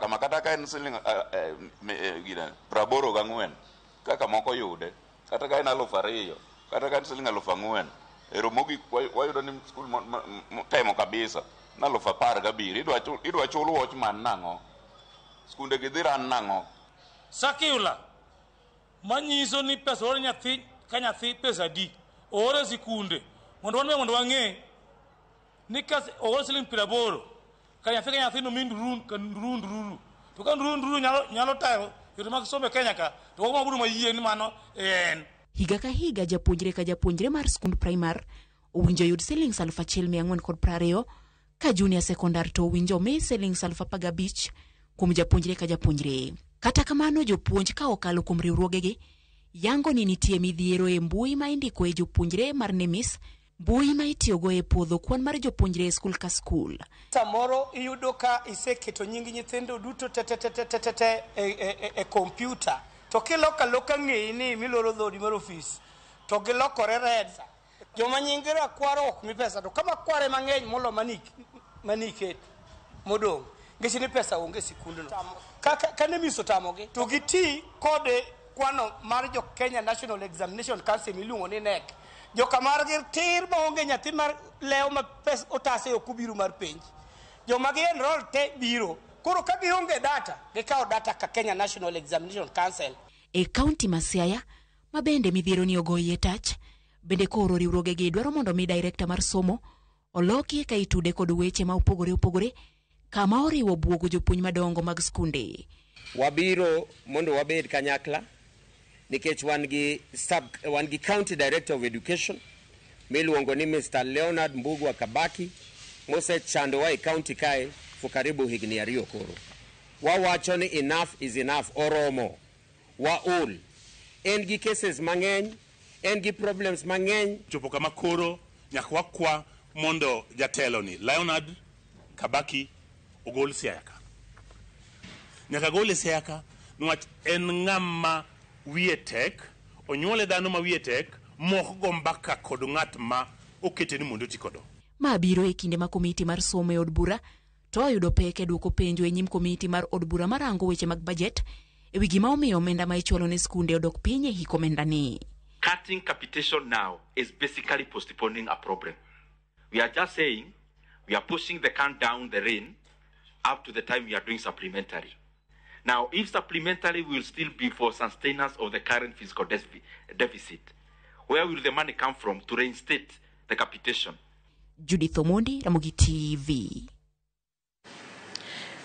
Kama kata ka en siling 84 kaka moko yude, kata ka en 2000, kata ka en siling 4000, ero mogik wayudo ni skul temo kabisa na 17,000. Idwa chul watchman nang'o? Skunde gi dhi ran nang'o? Circular manyiso ni pesa or nyathi ka nyathi pesa adi oor e sikunde mondo wan be mondo wang'e ni ka oor siling 80 ka nyathi ka nyathi nomi ndururu ka ndururu ndururu to ka ndururu ndururu nyalo tayo yore mag somo e Kenya ka to wabiro mayie ni mano en. Higa ka higa japuonjre ka japuonjre mar skund primar owinjo yud siling 1420, ka junior secondar to owinjo omi siling 15,000 kuom japuonjre ka japuonjre. Kata kamano, jopuonj ka okalo kuom riwruogegi yango ni nitie midhiero e mbui ma indiko e jopuonjre mar NEMIS, mbui ma itiyogo e puodho kwan mar jopuonjre e skul ka skul. Samoro iyudo ka iseketo nying nyithindo duto te te te te te te te e kompyuta, to kiloko aloka ng'eyi ni miloro dhodi mar ofis to gilokore red. Joma nying rakwaro ok mi pesa, to kama kware mang'eny molo maniketo modong' nikech ni pesa onge e sikundno. Ka NEMIS otamogi to giti kod kwano mar jo Kenya National Examination Council miluongo ni KNEC. Joka margi tir maonge nyathi mar lewo ma pes otase ok obiro mar penj. Joma gi enroll te biro. Koro ka gionge data, gikawo data ka Kenya National Examination Council. E kaunti ma Siaya, ma bende midhiero ni ogoyie tach, bende koro riwruogegi dwaro mondo mi director mar somo oloki ka itude kod weche ma opogore opogore kama oriwo buogo jopuonj madongo mag skunde. Wabiro mondo wabed kanyakla nikech wan gi County Director of Education miluongo ni Mr. Leonard Mbugua Kabaki mosechandowa e county kae for karibu higni 2 koro. Wawacho ni enough is enough, oromo. Waol. En gi cases mang'eny, en gi problems mang'eny. Chopo kama koro nyaka wakwa mondo jatelo ni Leonard Kabaki ogol Siaya ka. Nyaka gole Siaya ka niwach en ng'ama wiye tek, onyuole dhano ma wiye tek, mok go mbaka kod ng'at ma okete ni mondo oti kodo. Ma biro e kinde ma komiti mar somo e od bura to oyudo pek e duoko penjo e nyim komiti mar od bura marango weche mag bajet e wi gima omiyo omenda ma ichwalo ne skunde odok piny e hik omenda ni. Cutting capitation now is basically postponing a problem. We are just saying we are pushing the can down the rain up to the time we are doing supplementary. Now, if supplementary will still be for sustenance of the current fiscal deficit, where will the money come from to reinstate the capitation? Judith Omondi, Ramogi TV.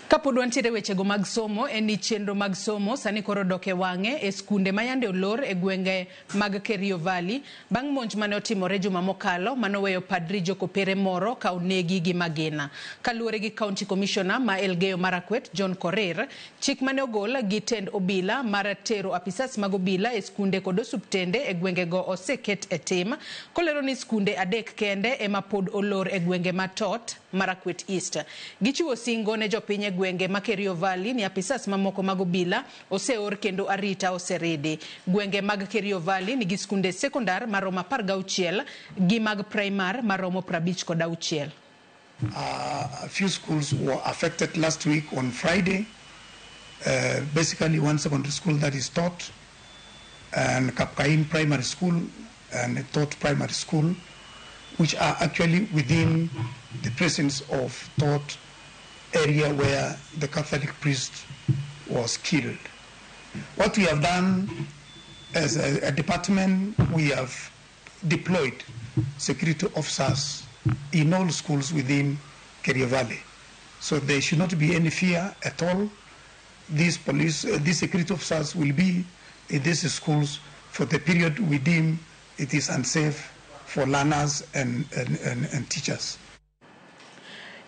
Kapod wantiere wechego mag somo, en ni chenro mag somo sani koro dok e wang'e e skunde ma yande olor e gwenge mag Kerio Valley bang' monj mane otimore juma mokalo manoweyo Padri Jokopere moro ka onegi gi magina. Kaluwore gi County Commissioner ma Elgeyo Marakwet John Korir, chik mane ogol gi tend obila mar tero apisas mag obila e skunde kod osuptende e gwengego oseket e tim, kolero ni skunde 3 kende ema pod olor e gwenge ma Tot, Marakwet East. Gichiwo singo ne jopiny e gwenge ma Kerio Valley ni apisas mamoko mag obila oseor kendo arita oseridi. Gwenge mag Kerio Valley nigi skunde sekondar maromo 16 gi mag primar maromo 56. A few schools were affected last week on Friday. Basically one secondary school that is taught, and Kapkain Primary School and Tot Primary School, which are actually within the presence of Tot area where the Catholic priest was killed. What we have done as a department, we have deployed security officers in all schools within Kerio Valley. So there should not be any fear at all. These security officers will be in these schools for the period we deem it is unsafe for learners and teachers.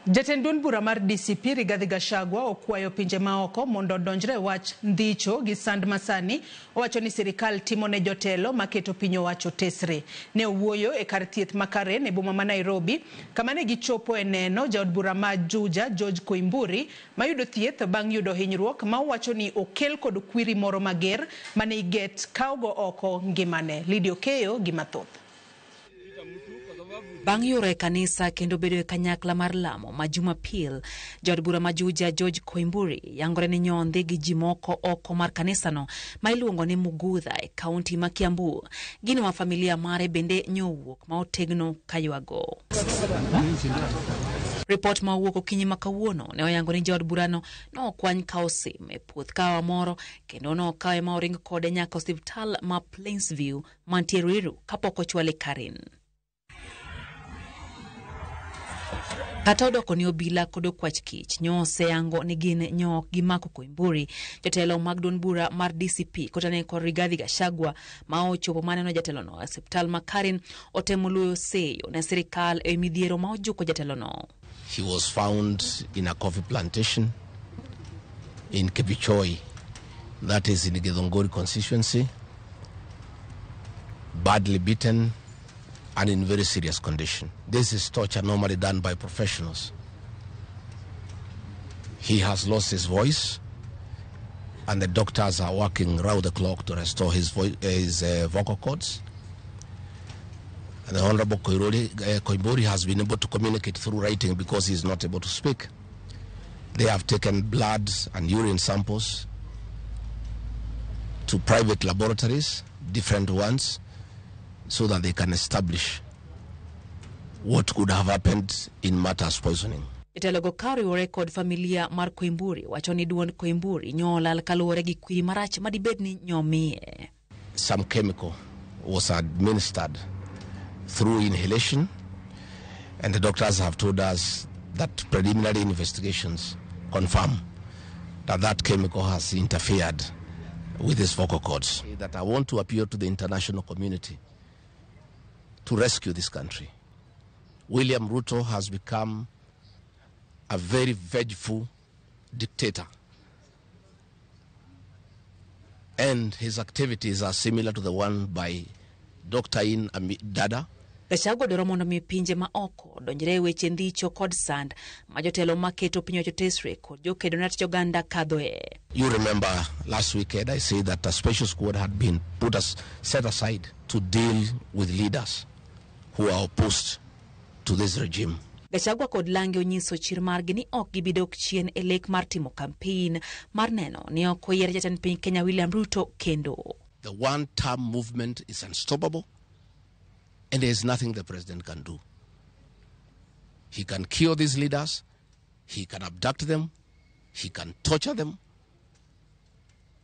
Jatend duond bura mar DCP Rigathi Gachagua okwayo pinje maoko mondo odonjre wach ndhicho gi sand masani. Owacho ni sirikal timo ne jotelo maketo piny owacho tesre. Ne owuoyo e kar thieth ma Karen e boma ma Nairobi kama ne gichopo e neno jaod bura ma Juja George Koimburi mayudo thieth bang' yudo hinyruok ma owacho ni okel kod kwiri moro mager mane iget kawogo oko ngimane. Lydia Okeyo gi mathoth. Bang' yoro e kanisa kendo bedo e kanyakla mar lamo ma Jumapil, jaod bura ma Juja George Koimburi yangore ni nyondhi gi ji moko oko mar kanisano ma iluongo ni Mugudha e kaunti ma Kiambu. Gino ma familia mare bende nyowuok ma otegno kaywago. Ripot ma owuok okinyi ma kawuono ne oyango ni jaod burano nokwany ka osim e puoth kawa moro kendo nokawe ma oring kode nyaka osiptal ma Plainsview mantie Ruiru kapok ochwale Karen. Kata odoko ni obila kod okwach kich nyo oseyango ni gin nyo ok gimako Koimburi, jotelo mag duond bura mar DCP kotane kod Rigathi Gachagua ma ochopo maneno jatelono e osiptal ma Karen otemo luoyo seyo ne sirikal e midhiero ma ojuko jatelono. He was found in a coffee plantation in Kibichoi, that is in Githunguri constituency, badly beaten and in very serious condition. This is torture normally done by professionals. He has lost his voice, and the doctors are working round the clock to restore his vocal cords. And the Honorable Koimburi has been able to communicate through writing because he is not able to speak. They have taken blood and urine samples to private laboratories, different ones, so that they can establish what could have happened in matters poisoning. Jotelo go ka oriwore kod familia mar Koimburi wacho ni duond Koimburi nyolal kaluwore gi kwiri marach madibed ni nyomiye. Some chemical was administered through inhalation, and the doctors have told us that preliminary investigations confirm that that chemical has interfered with his vocal cords. That I want to appeal to the international community to rescue this country. William Ruto has become a very vengeful dictator, and his activities are similar to the one by Dr. In Dada. Gachagua dwaro mondo mi pinje ma oko donjre e weche ndicho kod sand ma jotelo maketo piny owacho tesre kod jokedo ne ratich oganda kadhoe. You remember last weekend I said that a special squad had been set aside to deal with leaders who are opposed to this regime. Gachagua kod Lange onyiso chir margi ni ok gibi dok chien e lek mar timo campaign mar neno ni ok oyier jatend piny Kenya William Ruto kendo. The one-term movement is unstoppable, and there is nothing the president can do. He can kill these leaders, he can abduct them, he can torture them,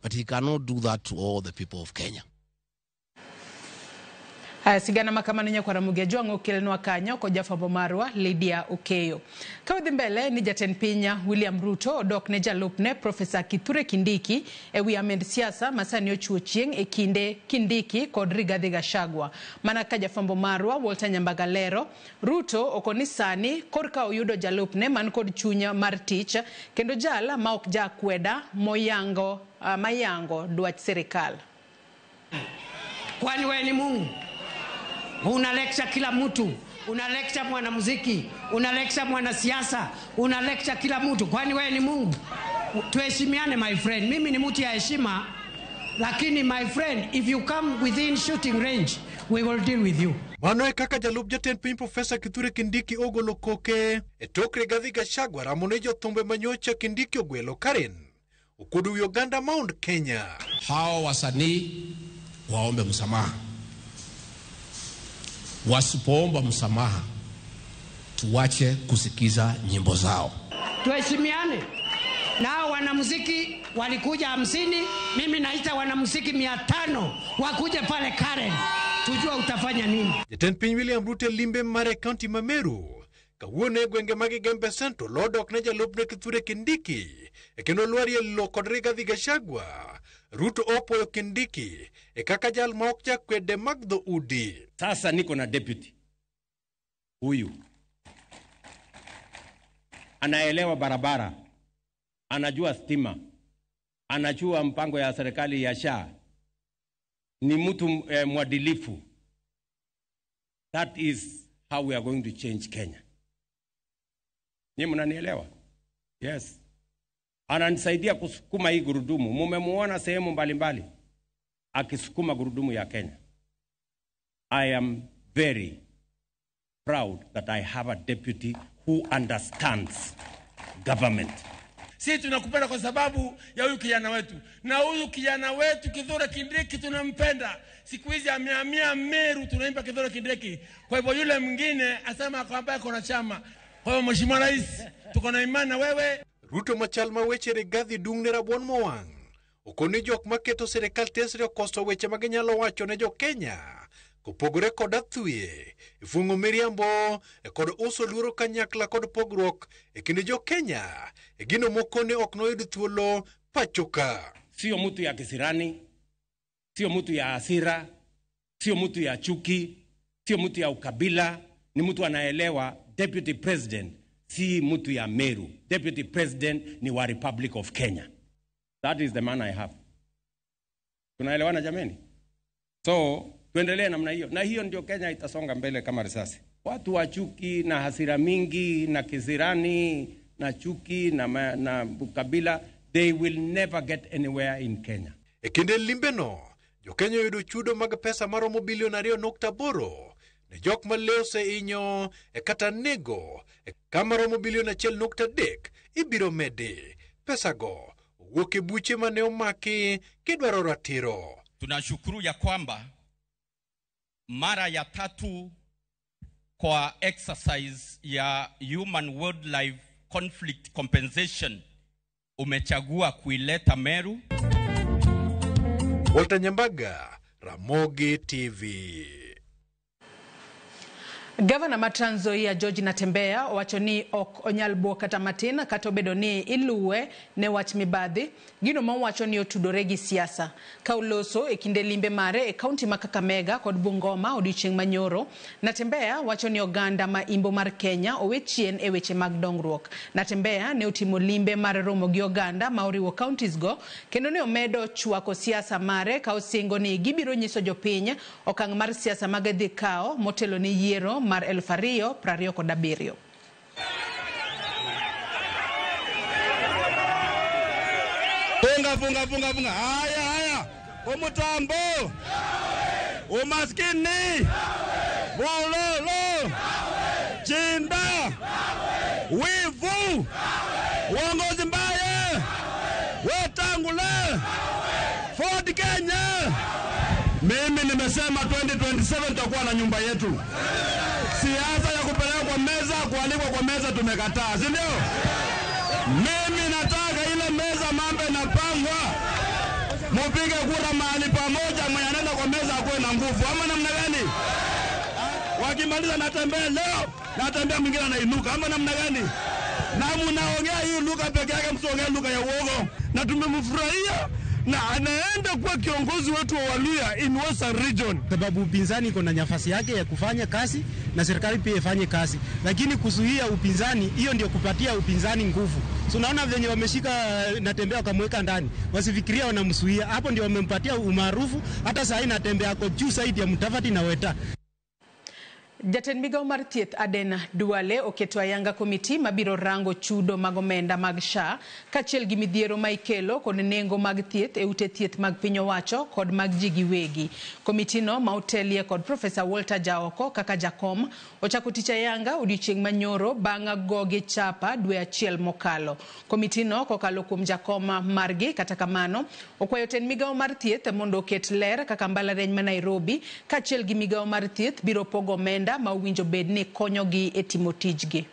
but he cannot do that to all the people of Kenya. Haya, sigana makamano nyakwara Mugia Jwang'o okelnwa kanyo kod jafwambo marwa Lydia Okeyo. Ka wadhi mbele ni jatend piny William Ruto odok ne jalupne Profesa Kithure Kindiki e wi amend siasa ma sani ochuo chieng' e kinde Kindiki kod Rigathi Gachagua. Mana ka jafwambo marwa Walter Nyambaga lero, Ruto okoni sani korka oyudo jalupne man kod chuny mar tich kendo jal ma ok jakweda moyango mayango dwach sirikal. Kwani wewe ni Mungu? Una lecture kila mtu, una lecture mwanamuziki, una lecture mwanasiasa, una lecture kila mtu. Kwani wewe ni Mungu? Tuheshimiane my friend. Mimi ni mtu ya heshima, lakini my friend, if you come within shooting range, we will deal with you. Mano e kaka jalup jatend piny Profesa Kithure Kindiki ogolo koke e tok Rigathi Gachagua ramo ne jothumbe manyocha Kindiki ogwelo Karen okuodo wi oganda Mount Kenya. Hao wasanii waombe msamaha. Wasipoomba msamaha, tuache kusikiza nyimbo zao. Tuheshimiane. Nao wanamuziki walikuja 50, mimi naita wanamuziki 500 wakuje pale Karen. Tujua utafanya nini. Jatend piny William Ruto limbe mare kaunti ma Meru kawuono e gwenge mag Igembe Central odok ne jalupne Kithure Kindiki e kendo lwarie lo kod Rigathi Gachagua. Ruto opoyo Kindiki e kaka jal ma ok jakwede mag dhoudi. Sasa niko na deputy huyu anaelewa barabara, anajua stima, anajua mpango ya serikali ya SHA, ni mtu mwadilifu. That is how we are going to change Kenya. Ni mnanielewa? Yes. Ananisaidia kusukuma hii gurudumu. Mumemuona sehemu mbalimbali akisukuma gurudumu ya Kenya. I am very, Proud that I have a deputy who understands government. Sisi tunakupenda kwa sababu ya huyu kijana wetu, na huyu kijana wetu Kithure Kindiki tunampenda. Siku hizi amehamia Meru, tunaimba Kithure Kindiki. Kwa hivyo yule mwingine asema kwamba yuko na chama. Kwa hiyo Mheshimiwa Rais, tuko na imani na wewe. Ruto machal ma weche Rigathi dung' ne rabuon mowang' okoni jok maketo sirikal tesre okoso weche ma ginyalo wacho ne jo Kenya kopogore kod athwie, fung'o miriambo kod uso luoro kanyakla kod pogruok e kind jo Kenya e gino mokone ok noyud thuolo pacho ka. Sio mtu ya kisirani, sio mtu ya hasira, sio mtu ya chuki, sio mtu ya ukabila, ni mtu anaelewa. Deputy President si mtu ya Meru. Deputy President ni wa Republic of Kenya. That is the man I have. Tunaelewana jameni? So tuendelee namna hiyo, na hiyo ndio Kenya itasonga mbele kama risasi. Watu wa chuki na hasira mingi na kisirani na chuki na ukabila, they will never get anywhere in Kenya. E kinde limbeno, jo Kenya oyudo chudo mag pesa maromo bilion 2.8 ne jok ma le oseinyo e kata nego e kama romo bilion 1.3 ibiro medi. Pesago owuok e buche mane omaki kidwaro ratiro. Tunashukuru ya kwamba mara ya tatu kwa exercise ya Human Wildlife Conflict Compensation umechagua kuileta Meru. Walter Nyambaga, Ramogi TV. Gavana ma Trans Nzoia George Natembeya owacho ni ok onyal buok kata matin kata obedo ni iluwe ne wach mibadhi, gino ma owacho ni otudore gi siasa. Ka oloso e kinde limbe mare e kaunti ma Kakamega kod Bungoma odiochieng' manyoro, Natembeya wacho ni oganda ma imbo mar Kenya owe chien e weche mag dongruok. Natembeya ne otimo limbe mar romo gi oganda ma oriwo counties go kendo ne omedo chwako siasa mare ka osingo ni gibiro nyiso jopiny okang' mar siasa ma gidhi kawo motelo ne yiero mar 2027. Funga, funga, funga, funga. Haya, haya. Umutambo. Umaskini. Bololo. Chinda. Wivu. Uongozi mbaya. Wetangula. Ford Kenya. Mimi nimesema 2027 tutakuwa na nyumba yetu. Siasa ya kupelekwa kwa meza, kualikwa kwa meza tumekataa, si ndio? Mimi nataka ile meza mambo inapangwa. Mupige kura mahali pamoja, mwenye anaenda kwa meza akuwe na nguvu. Ama namna gani? Wakimaliza natembea leo, natembea mwingine anainuka. Ama namna gani? Na mnaongea hii lugha peke yake, msiongee lugha ya uongo. Na tumemfurahia na anaenda kuwa kiongozi wetu wa Waluya in Western Region. Sababu upinzani iko na nafasi yake ya kufanya kazi na serikali pia ifanye kazi, lakini kuzuia upinzani, hiyo ndio kupatia upinzani nguvu. So unaona venye wameshika Natembeya wakamweka ndani, wasifikiria wanamzuia, hapo ndio wamempatia umaarufu. Hata saa hii Natembeya ako juu zaidi ya Mudavadi na Weta. Jatend migao mar thieth Aden Duale oketo ayanga komiti mabiro rango chudo mag omenda mag SHA kaachiel gi midhiero ma ikelo kod nengo mag thieth e ute thieth mag piny owacho kod mag ji giwegi. Komitino ma otelie kod Profesa Walter Jaoko kaka jakom ochako tich ayanga odiochieng' manyoro bang' gogi chapa dwe achiel mokalo. Komitino kokalo kuom jakom margi kata kamano okwayo tend migao mar thieth mondo oket ler kaka mbalariany ma Nairobi kaachiel gi migao mar thieth biro pogo omenda ma owinjo bed ni konyogi e timo tijgi.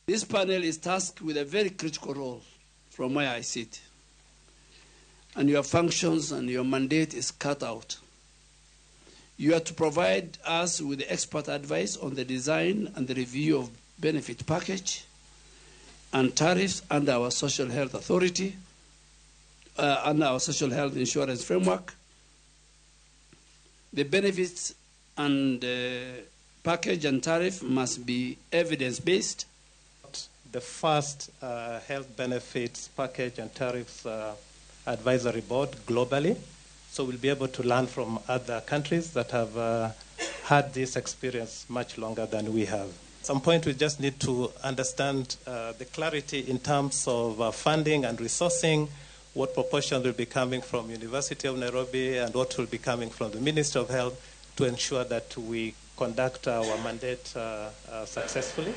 This panel is tasked with a very critical role from where I sit. And your functions and your mandate is cut out. You are to provide us with expert advice on the design and the review of benefit package and tariffs under our Social Health Authority, under our Social Health Insurance Framework. The benefits and package and tariff must be evidence-based. The first health benefits package and tariffs advisory board globally. So we'll be able to learn from other countries that have had this experience much longer than we have. At some point, we just need to understand the clarity in terms of funding and resourcing what proportion will be coming from University of Nairobi and what will be coming from the Ministry of Health to ensure that we conduct our mandate successfully.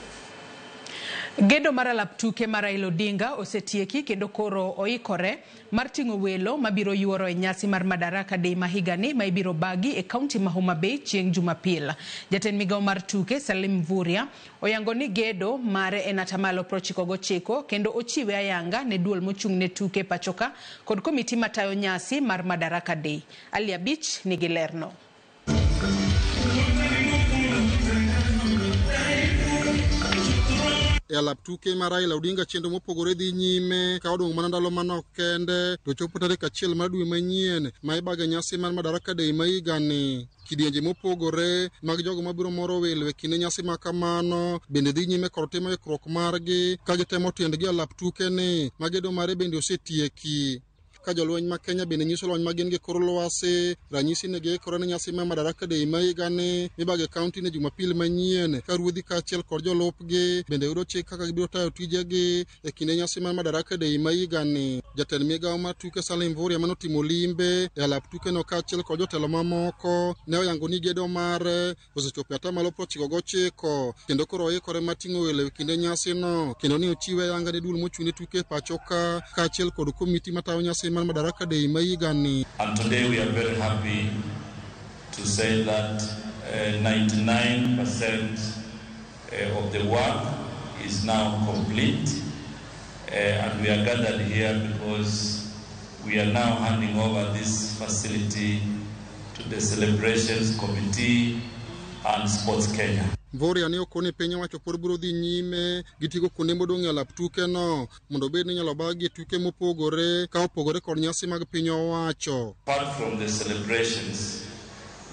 Gedo mar alap tuke mar Raila Odinga osetieki kendo koro oikore mar ting'o welo mabiro yuoro e nyasi mar Madaraka Day ma higani ma ibiro bagi e kaunti ma Homa Bay chieng' Jumapil. Jatend migawo mar tuke Salim Mvurya oyango ni gedo mare en atamalo 99 kendo ochiwe ayanga ne duol mochung' ne tuke pachoka kod komiti matayo nyasi mar Madaraka Day. Ali Abich nigi lerno. E alap tuke mar Raila Odinga chenro mopogore dhi nyime ka odong' mana ndalo manok kende to chopo tarik 1 mar dwe manyien ma ibage nyasi mar Madaraka Day ma higani. Kidienje mopogore mag jogo mabiro moro welo e kinde nyasi ma kamano bende dhi nyime kod timo ikruok margi ka gitemo tiendgi alap tuke ni ma gedo mare bende osetieki. Ka jolweny ma Kenya bende nyiso lony ma gin gi kor lwasi, ranyisi ne giikore ne nyasi mar Madaraka Day ma higani mibage kaunti ne Jumapil manyien ka ruodhi kaachiel kod jolupgi bende yudo chik kaka gibiro tayo tijegi e kinde nyasi mar Madaraka Day ma higani. Jatend migawo mar tuke Salim Mvurya manotimo limbe e alap tukeno kaachiel kod jotelo mamoko ne oyango ni gedo mare osechopo e atamalo 99 kendo koro oikore mar ting'o welo e kinde nyasino kendo ni ochiwe ayanga ne duol mochung' ne tuke e pacho ka kaachiel kod komiti matayo nyasi mar Madaraka Day ma higani. And today we are very happy to say that 99% of the work is now complete, and we are gathered here because we are now handing over this facility to the Celebrations Committee and Sports Kenya. Mvurya ne okone piny owacho pod biro dhi nyime gi tigo kuonde modong' e alap tukeno mondo obed ni inyalo bagi tuke mopogore ka opogore kod nyasi mag piny owacho. Apart from the celebrations,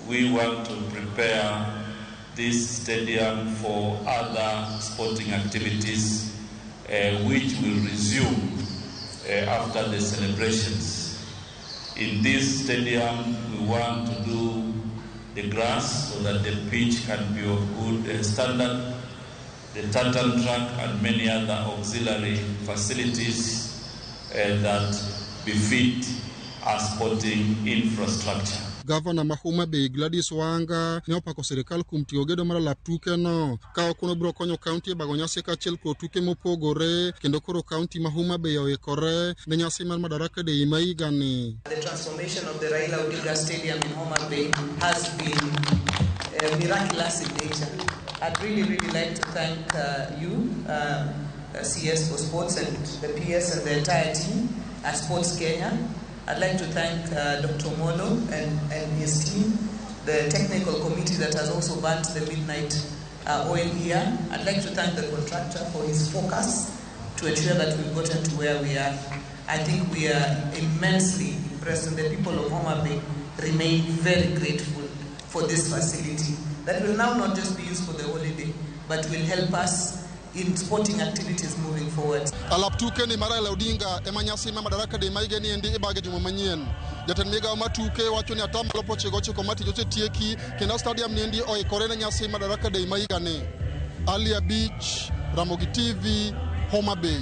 we want to prepare this stadium for other sporting activities which will resume after the celebrations. In this stadium, we want to do the grass so that the pitch can be of good standard, the tartan track and many other auxiliary facilities that befit our sporting infrastructure. Gavana ma Homa Bay Gladys Wanga ne opako sirikal kuom tiyo gedo mar alap tukeno ka okono biro konyo kaunti e bago nyasi kaachiel kod tuke mopogore kendo koro kaunti ma Homa Bay oikore ne nyasi mar Madaraka Day ma higani. The transformation of the Raila Odinga Stadium in Homa Bay has been miraculous in nature. I'd really, really like to thank you, CS for Sports and the PS and the entire team at Sports Kenya. I'd like to thank Dr. Molo and his team, the technical committee that has also burnt the midnight oil here. I'd like to thank the contractor for his focus to ensure that we've gotten to where we are. I think we are immensely impressed, and the people of Homa Bay remain very grateful for this facility that will now not just be used for the holiday, but will help us in sporting activities moving forward. Alap tuke ni mar Raila Odinga ema nyasi mar Madaraka Day ma higani endi ibage juma manyien. Jatend migawo mar tuke wacho ni atamalo 99 mar tich osetieki kendo stadium ni endi oikore ne nyasi mar Madaraka Day ma higani. Ali Abich, Ramogi TV, Homa Bay.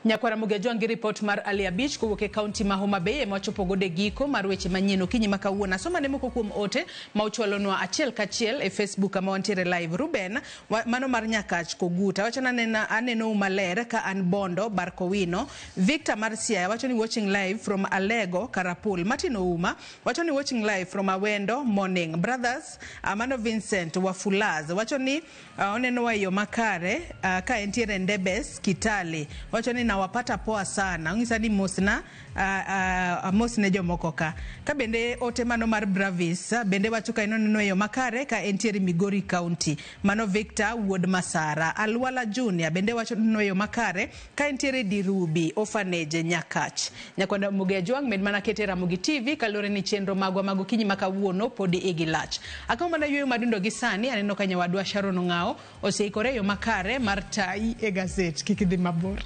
Nyakwara Ramogi gi report mar Ali Abich kowuok e kaunti ma Homa Bay ema wachopo godo e giko mar weche manyien okinyi ma kawuono. Asoma ne moko kuom ote ma uchwalonwa achiel kachiel e Facebook kama wantiere live. Ruben mano mar Nyakach Koguta wacho aneno maler ka an Bondo Barkowino. Victor mar Siaya wacho ni watching live from Alego Karapul. Martin Ouma wacho ni watching live from Awendo morning. Brothers mano Vincent Wafulaz wacho ni oneno wa yo makare ka entiere Ndebes Kitale wacho ni nawapata poa sana. Ong'isa ni mosna mosne jomoko ka. Ka bende ote mano mar Bravis bende wacho ka inoneno yo makare ka entiere Migori County. Mano Victor Wuod Masara. Alwala Junior bende wacho neno yo makare ka entiere Dirubi Orphanage Nyakach. Nyakwanda Muge Jwang' med mana kete Ramogi TV kaluwore ni chenro magwa mag okinyi ma kawuono podi igi lach. Akawo mana yueyo madundo gi sani aneno ka nyawadwa Sharon Ong'ao oseikore yo makare mar tayi e gazet. Kik idhi mabor.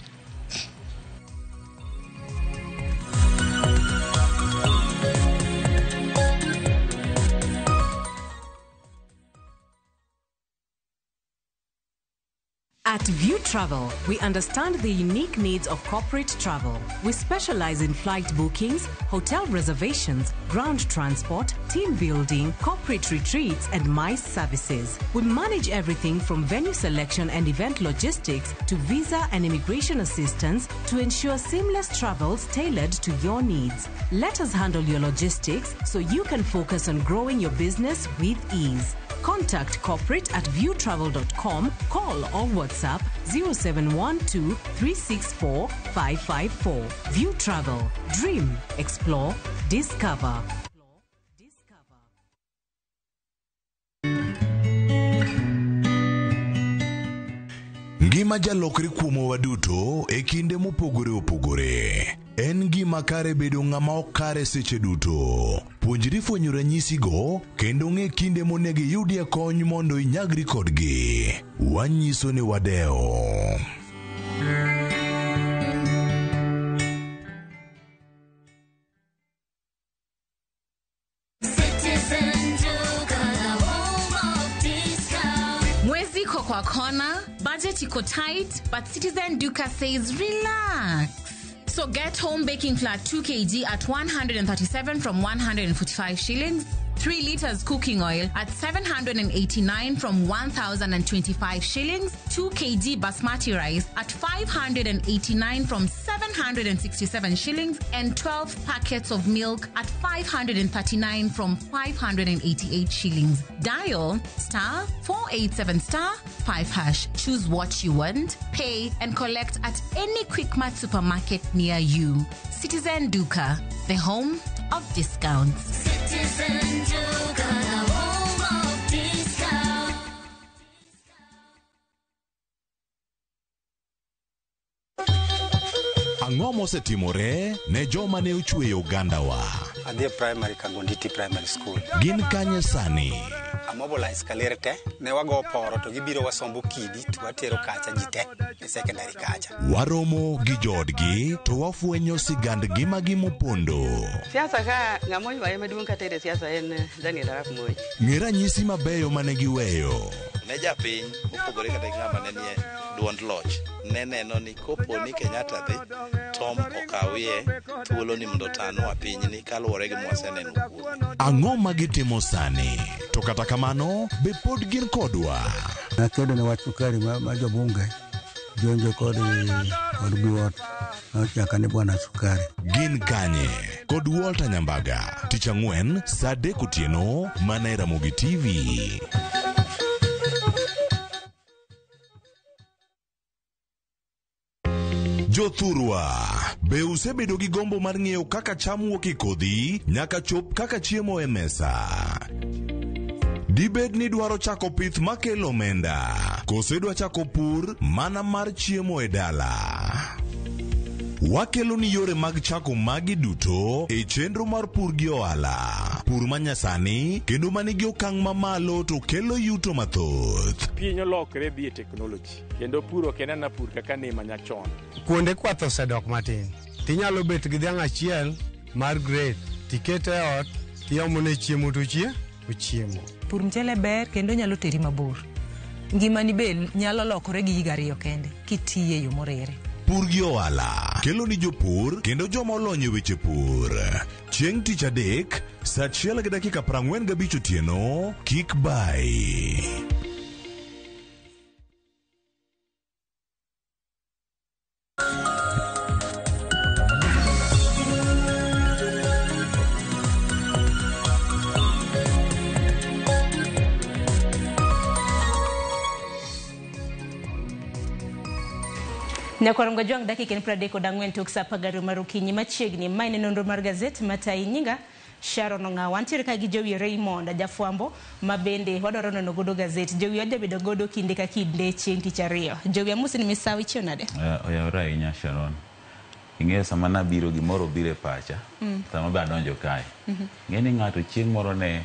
At View Travel, we understand the unique needs of corporate travel. We specialize in flight bookings, hotel reservations, ground transport, team building, corporate retreats, and MICE services. We manage everything from venue selection and event logistics to visa and immigration assistance to ensure seamless travels tailored to your needs. Let us handle your logistics so you can focus on growing your business with ease. Contact corporate at viewtravel.com, call or WhatsApp 0712 364 554. View Travel. Dream, explore, discover. Ngima jalokre kuomwa waduto e kinde mopogore opogore. En gima kare bedo ng'ama ok kare seche duto. Puonjri fwenyo ranyisigo kendo ng'e kinde monego iyudie kony mondo inyagri kodgi. Wanyiso ni wadewo. Citizen Duka, the home of discount. Mwezi iko kwa kona, budget iko tight, but Citizen Duka says relax. So get home baking flour 2 kg at 137 from 145 shillings, 3 liters cooking oil at 789 from 1025 shillings, 2 kg basmati rice at 589 from 767 shillings, and 12 packets of milk at 539 from 588 shillings. Dial star 487 star 5 hash. Choose what you want, pay, and collect at any Quickmart supermarket near you. Citizen Duka, the home of discounts. Citizen Duka, the home of discount. Ang'o mosetimore ne joma ne ochweyo ogandawa? Adhi e primary Kagonditi Primary School. Gin kanye sani? Amobilize Kaler te, ne wago poro to gibiro wasombo kidi to watero kacha ji te e secondary kacha. Waromo gi joodgi to wafwenyo sigand ngimagi mopondo. Siasa ka ng'ama oywaye maduong' katere siasa en Daniel Arap Moi. Ng'e ranyisi mabeyo mane giweyo. Ne japiny mopogore kata gi ng'ama ne nie duond loch ne neno ni kopo ni Kenyatta dhi Tom okawie thuolo ni mondo otanwa pinyni kaluwore gi mwaseneno kuome. Ang'o ma gitimo sani? To kata kamano, be pod gin kodwa? Nakedo ne wach sukari ma jobunge jonjo kod biwot nochaka ni bwana sukari. Gin kanye? Kod Walter Nyambaga, tich ang'wen saa 3 otieno mana e Ramogi TV. Jothurwa, be usebedo gi gombo mar ng'eyo kaka cham wuok e kodhi nyaka chop kaka chiemo e mesa? Dibed ni dwaro chako pith makelo omenda, koso idwa chako pur mana mar chiemo e dala? Wakelo ni yore mag chako magi duto e chenro mar pur gi ohala. Pur manyasani kendo manigi okang' mamalo to kelo yuto mathoth. Piny olokre dhi e teknoloji kendo pur ok en ana pur kaka ne manyachon. Kuonde kwath osedok matin. Tinyalo bet gi dhiang' achiel mar grade, tikete e ot, tiomone chiemo to ochiemo. Pur mchele ber kendo nyalo teri mabor. Ngimani be nyalo lokore gi higa 2 kende kitiye e yo morere. Pur gi ohala kelo ni jopur kendo joma olony e weche pur. Chieng' tich adek saa 1:45 otieno, kik bai. Nyakwarom Gajwang' dakika en 34 tok saa 12 mar okinyi machiegni. Mae ne nonro mar gazet matayi nyinga Sharon Ong'awa. Wantiere ka gi Jowi Raymond jafwambo ma bende wadwaro nono godo gazet. Jowi wajabedo godo kinde ka kinde chieng' tich ariyo. Jowi amosi ni misawo ichiew nade? Oyawore ahinya Sharon. Ing'eyo sama nabiro gimoro obiro e pacha. Sama be adonjo kae. Ng'e ni ng'ato chieng' moro ne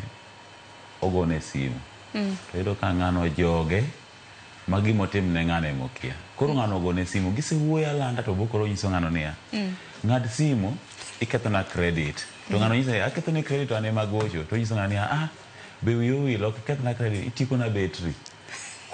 ogone simu. To yudo ka ng'ano joge ma gimotim ne ng'ano emokia. Koro ng'ano ogone simu, gisewuoyo alanda to bokoro nyiso ng'ano niya, ng'ad simu ikethona credit. To ng'ano nyiso akethoni credit to an ema gocho. To nyiso ng'ano niya, ah, be wiyi owil ok ikethna credit, itiekona betri.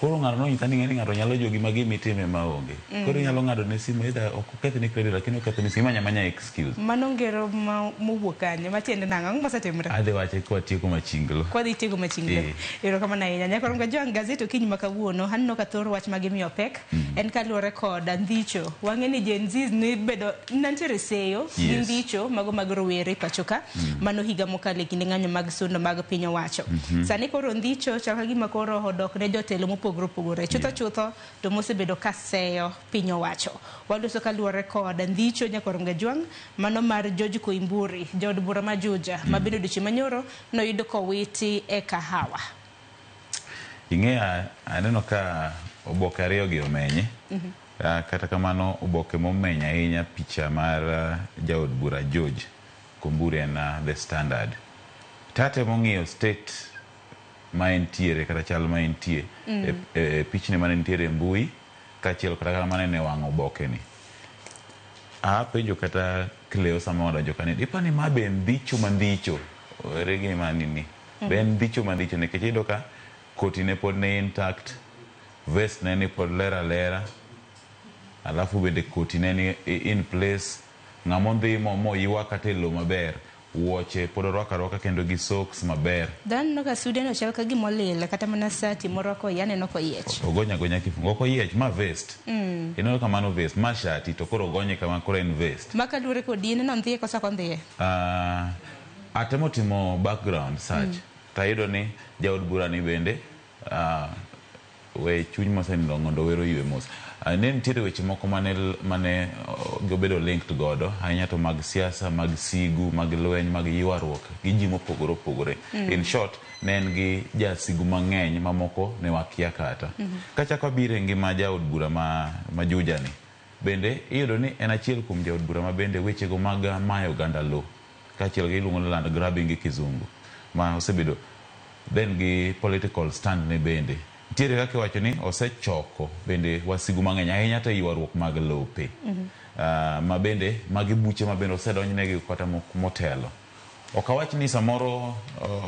Koro ng'ato nonyisa ni ng'eni ng'ato nyalo jogi ma gima itime maonge. Koro inyalo ng'ado ne simu either ok okethni credit lakini okethni simu imanya manya excuse. Mano ngero ma mowuok kanye? Matiende nang'o? Ang'o mosetimre? Adhi wache kwatieko machinglo. Kwadhi tieko machinglo. Erokamano ahinya. Nyakorom Kajwang', gazet okinyi ma kawuono, aneno ka thor wach ma gimiyo pek en kaluwore kod ndhicho. Wang'e ni Gen Z ni bedo nantiere seyo gi ndhicho mago mag rowere pacho ka. Mano higa mokalo e kinde ng'anyo mag sundo mag piny owacho. Sani koro ndhicho chal ka gima koro odok ne jotelo mopogore opogore. Chutho chutho to mosebedo ka seyo piny owacho. Waloso kaluwore kod ndhicho Nyakorom Kajwang', mano mar George Koimburi, jaod bura ma Juja, ma bende odiochieng' manyoro noyudo kowiti e kahawa. Ing'eya aneno ka oboke ariyo gi omenye. Kata kamano oboke momeny ahinya picha mar jaod bura George Koimburi en The Standard. Tatemo ng'iyo state ma entiere kata chal ma entie e pichni mane nitiere e mbui kaachiel kata manene e wang' oboke ni. Apenjo kata Cleo sama wadonjo ka ni ipani ma be en ndhicho ma ndhicho ere gima nini be en ndhicho ma ndhicho nikech iyudo ka koti ne pod ne intact, vest ne ni pod ler alera, alafu bende koti ne ni in place, ng'ama odhi moywa kata e lowo maber, wuoche pod orwako arwaka kendo gi socks maber. Dhano neno ka sude no chal ka gima olil kata mana sati morwako iye aneno koyiech. Ogonyo agonya kifungu ok oyiech ma vest. Ineno ka mano vest ma shati to koro ogonye kama koro en vest. Ma kaluwore kod in no ndhiye koso ok ondhiye? Atemo timo background search tayudo ni jaod bura ni bende we chuny mosenindo mondo wero ywe mos. Ne nitiere weche moko mane gibedo linked godo ahinya to mag siasa, mag sigu, mag lweny, mag ywaruok gi ji mopogore opogore. In short, ne en gi jasigu mang'eny mamoko ne wakia kata. Kachako abiro e ngima jaod bura ma Juja ni, bende iyudo ni en achiel kuom jaod bura ma bende wechego mag mayo oganda lowo kaachiel gi iluongo ni land grabbing gi kizungu ma osebedo then gi political stand ne bende. Nitiere kaka iwacho ni osechoko bende wasigu mang'eny ahinya to e ywaruok mag lope. Ma bende magi buche ma bende osedonjnegi kata motelo. Ok awach ni samoro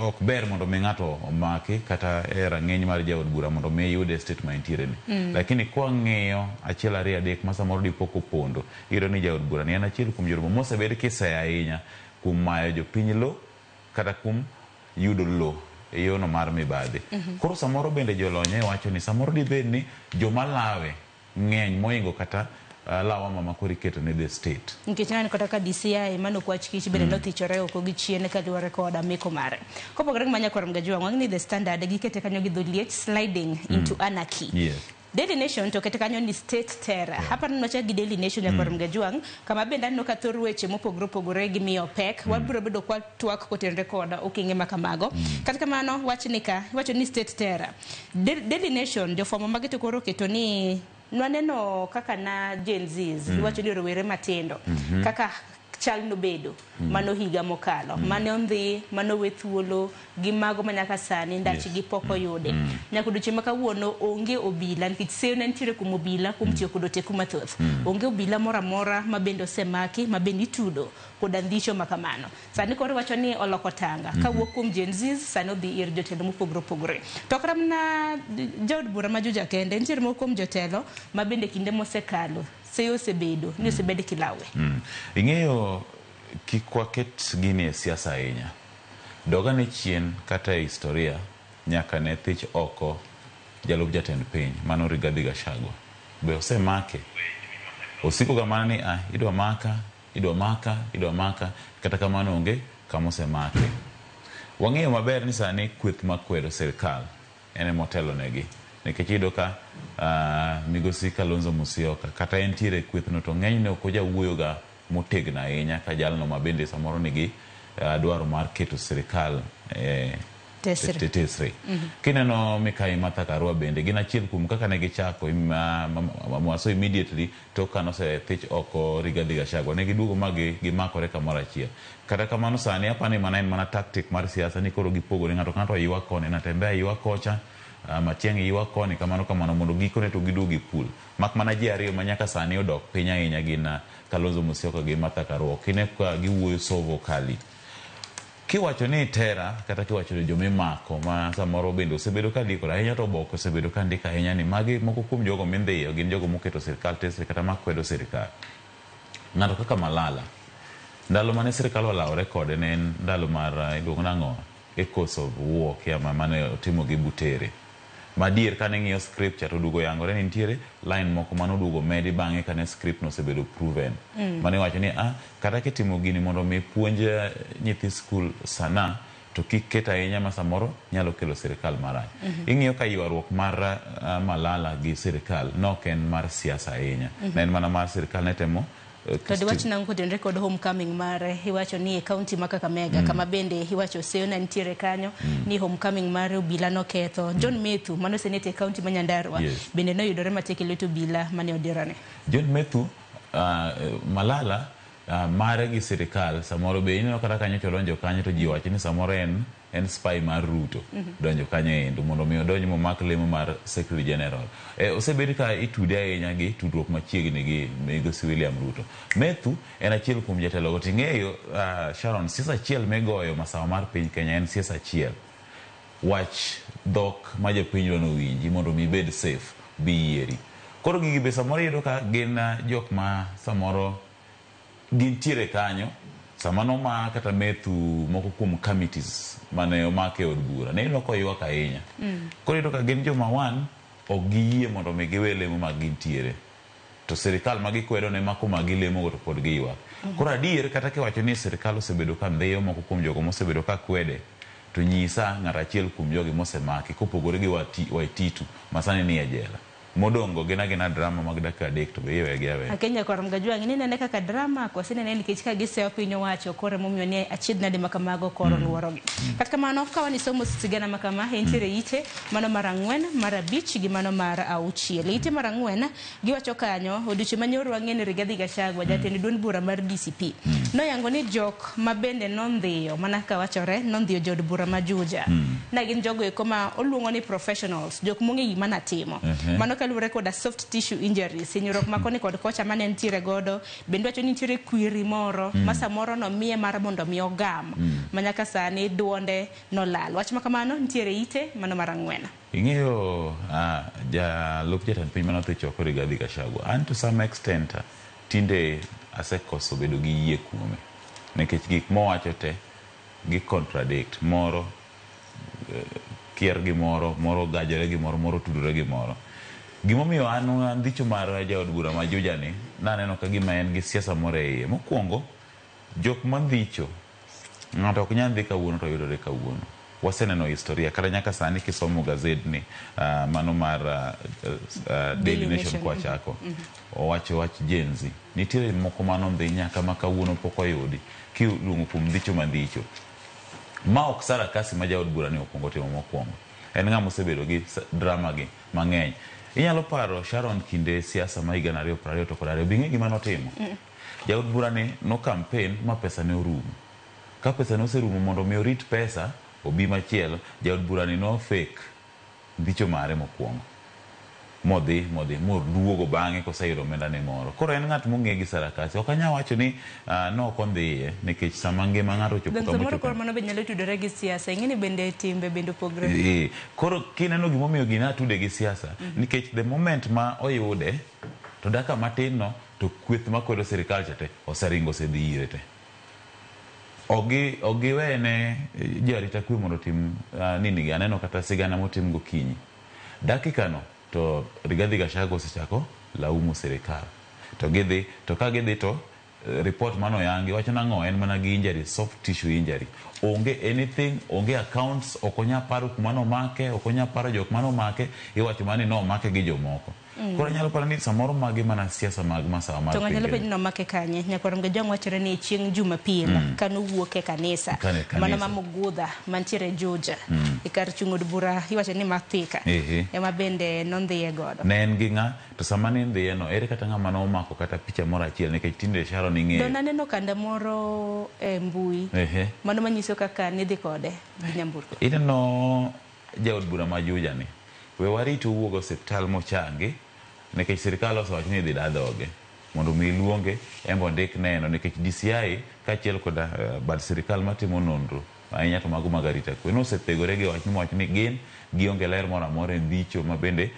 ok ber mondo mi ng'ato omaki kata e rang'iny mar jaod bura mondo mi yude state ma entiere ni. Lakini kwang'iyo achiel ariyo adek ma samoro dipo kopondo, iyudo ni jaod bura ni en achiel kuom jood bura mosebed kiseyo ahinya kuom mayo jopiny lo kata kuom yudo lo e yono mar mibadhi. Koro samoro bende jolony wacho ni samoro dibed ni joma lawe ng'eny mohingo kata lawama ma koro iketo ne the state. Nikech naneno kata ka DCI mano kwach kich bende nothichore oko gi chien kaluwore kod meko mare. Kopogore gi ma Nyakwar Mgajwang', wang'e ni The Standard gikete kanyo gi dholiech sliding into anarchy. Daily Nation to kete kanyo ni state terror. Hapa neno chak gi Daily Nation Nyakwar Mgajwang', kama bende aneno ka thor weche mopogore opogore gimiyo pek. Wabiro bedo kwa twak kotenore kod okenge ma kamago. Kata kamano wach ni ka, iwacho ni state terror. Daily Nation jofwambo mage to koro oketo ni nwaneno kaka na Gen Zs, iwacho ni rowere matindo, kaka chal nobedo mano higa mokalo, mane ondhi, mane owe thuolo gi mago manyaka sani ndachgi pok oyudi. Nyaka odiochieng' ma kawuono onge obila nikech seyo ne nitiere kuom obila kuom tiyo kod oteku mathoth. Onge obila moro amora ma bende osemaki ma bende itudo koda ndhicho ma kamano. Sani koro iwacho ni oloko tanga kawuok kuom Gen Zs sani odhi ir jotelo mopogore opogore. To kata mana jaod bura ma Juja kende nitiere moko kuom jotelo ma bende kinde mosekalo seyo osebedo ni osebed kilawe. Ing'eyo kik waket gini e siasa ahinya. Dogane chien kata e historia nyaka ne thich oko jalup jatend piny mano Rigathi Gachagua. Be osemake? Osiko ga mana ni idwa maka, idwa maka, idwa maka, kata kamano onge kama osemake. Wang'eyo maber ni sani kweth makwedo sirikal en ema otelo negi. Nikech iyudo ka migosi Kalonzo Musyoka kata entiere e kwethno to ng'enyne ok ojawuoyo ga motegno ahinya ka jalno ma bende samoro nigi dwaro mar keto sirikal Tesre. tesre. Kineno Mikai Martha Karua bende gin achiel kuom kaka ne gichako mwaso immediately tok ka nosethich oko Rigathi Gachagua ne giduogo ma gimakore kamoro achiel. Kata kamano sani apani mana en mana tactic mar siasa ni koro gipogore ng'ato ka ng'ato ywak koni, Natembeya ywak kocha, Matiang'i ywak koni kamano kamano mondo gikone to giduog gipul. Mak mana ji ariyo ma nyaka sani odok piny ahinya gin Kalonzo Musyoka gi Martha Karua. Ok ine ka giwuoyo so vocally. Kiwacho ni tera kata kiwacho ni jomimako ma samoro bende osebedo ka ndikore ahinya to oboke osebedo ka ndiko ahinya ni magi moko kuom jogo mindhiyo gin jogo moketo sirikal tesre kata makwedo sirikal. Ng'ato kaka Malala, ndalo mane sirikal olawore kode ne en ndalo mar iluongo nang'o Echoes of War kia ma mane otimo gi Butere. Madier kane ng'iyo script cha to oduogo yangore ni nitiere line moko mane oduogo medi bang'e kane script no osebedo proven. Mane iwacho ni ah, kata kitimo gini mondo mi puonj nyithi skul sana to kik ket ahinya ma samoro nyalo kelo sirikal marach. Ing'iyo ka ywaruok mar Malala gi sirikal ne ok en mar siasa ahinya. Ne en mana mar sirikal ne temo To diwach nang'o kotenore kod homecoming mare? Iwacho ni e county ma Kakamega kama bende iwacho Seona nitiere kanyo ni homecoming mare obila noketho. John Methu mano senate e county ma Nyandarua bende noyudore matek e lwet obila mane odirone. John Methu Malala mare gi sirikal samoro be ineno kata ka nyocha odonjo kanyo to ji owacho ni samoro en en spy mar Ruto donjo kanyo endo mondo mi odonj momak lemo mar Secretary General. Osebed ka itude ahinya gi tudruok machiegni gi migosi William Ruto. Methu en achiel kuom jatelo go ting'eyo Sharon, siasa achiel migoyo masawa mar piny Kenya en siasa achiel. Wach dhok ma jopiny dwa nowinji mondo mi ibed safe bi yieri. Koro gigi be samoro iyudo ka gin jok ma samoro gintiere kanyo sama nomak kata Methu moko kuom committees mane omak e od bura ne ineno koywak ahinya. Koro iyudo ka gin joma one ok giyie mondo mi giwe lemo ma gintiere. To sirikal ma gikwedo ne mako ma gilemo go to pod giywak. Koro adier kata kiwacho ni sirikal osebedo ka ndhiyo moko kuom jogo mosebedo ka kwede to nyisa ng'at achiel kuom jogi mosemaki kopogore gi Waititu ma sani nie jela. Modong' go gin agina drama mag dakika adek to be iwegi aweya. Akenya kor Mgajwang' ni nene kaka drama koso inene nikech ka giseyo piny owacho koro emomiyo ni achiedh nade ma kamago koro luorogi. Kata kamano ka wan isomo sigana ma kama entiere ite mano mar 4, mar 5 gi mano mar 6. Ite mar 4 giwacho kanyo odiochieng' manyoro wang'e ni Rigathi Gachagua jatend duond bura mar DCP noyango ni jok ma bende nondhiyo mana kaka wachore nondhiyo jood bura ma Juja. Na gin jogo eko ma oluongo ni professionals, jok mong'e gima natimo. Mano kaluwore koda soft tissue injuries, hinyruok ma koni kod kocha mane nitiere godo, bende wacho ni nitiere kwiri moro ma samoro nomiye mar mondo mi ogam ma nyaka sani duonde nolal. Wach ma kamano nitiere ite mano mar 4. Ing'eyo jalup jatend piny mane odhi choko Rigathi Gachagua, an to some extent tinde asekoso bedo gi yie kuome nikech gik mowacho te gi contradict moro kier gi moro, moro gajore gi moro, moro tudore gi moro. Gimomiyo an andhicho mar jaod bura ma Juja ni naneno ka gima en gi siasa moro e iye. Mokwongo, jok mandhicho ng'ato ok nyal dhi kawuono to yudore kawuono. Waseneno historia kata nyaka sani kisomo gazedni mano mar Daily Nation kwachako owacho wach Gen Z. Nitiere moko manondhi nyaka ma kawuono pok oyudi kiluongo kuom dhicho mandhicho. Ma ok sarakasi ma jaod bura ni okwongo timo mokwongo. En ng'ama osebedo gi drama gi mang'eny. Inyalo paro Sharon kinde siasa ma higa 2022 be ing'e gima notimo? Jaod bura ni no campaign ma pesa ne orumo. Ka pesa ne oserumo mondo mi orit pesa obi machielo, jaod bura ni no fake ndicho mare mokwongo. Modhi moduogo bang'e koseyudo omenda ne moro. Koro en ng'at mong'e gi sarakasi. Ok anyal wacho ni no ok ondhiye nikech sama ngima ng'ato ochopo kama samoro ochopo. Koro mano be nyalo tudore gi siasa. Ing'e ni bende timbe bende opogore. Koro kineno gimomiyo gini atude gi siasa nikech the moment ma oyude to dakika matin no to kweth makwedo sirikal cha te oseringo osedhi ire te. Ok giwene jarita kwe mondo otim nini gi. Aneno kata sigana motim gokinyi. Dakika no to Rigathi Gachagua osechako laumo sirikal. To gidhi, to ka gidhi to report mano yangi wacho nang'o en mana gi injury, soft tissue injury. Onge anything, onge accounts, ok onya paro kuma nomake, ok onya paro jok manomake, iwacho mana ni nomake gi jomoko. Koro anyalo paro ni samoro magi mana siasa mag masawa mar To ng'ato nyalo piny penjo ni nomake kanye? Nyakwar Mgajwang' wachore ni chieng' Jumapil kanowuok e kanisa. Kane kanisa. Mano ma Mugudha mantiere Juja. E kar chung' od bura iwacho ni ma Thika. Ema bende nondhiye godo. Ne en gi ng'a to sama ne ndhiye no ere kata ng'ama nomako kata picha moro achiel nikech tinde Sharon ing'eyo. Don aneno kanda moro e mbui. Mano manyiso kaka nidhi kode gi nyamburko. Ineno jaod bura ma Juja ni. We warit owuog osiptal mochangi nikech sirikal osewacho ni idhi da dhoge mondo mi iluonge en be ondik neno nikech DCI kaachiel koda bad sirikal matimo nonro Ahinya to mago mag arita kwe nosethegore gi wach mowacho ni gin gionge ler moro amora e ndicho ma bende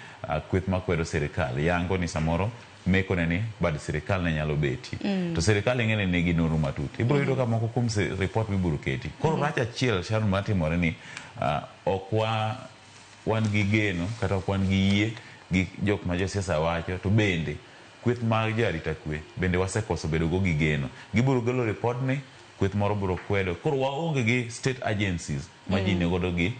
kweth makwedo sirikal yango ni samoro mekone ni bad sirikal ne nyalo betie. To sirikal ing'e ni nigi nonro matut. Ibiro yudo ka moko kuom report mibiro keti. Koro rach achiel Sharon matimore ni ok wa wan gi geno kata ok wan gi yie gi jok ma josiasa wacho to bende kweth mag jo arita kwe bende wasekoso bedo go gi geno. Gibiro golo report ni kweth moro biro kwedo. Koro waonge gi state agencies ma ji nigodo gi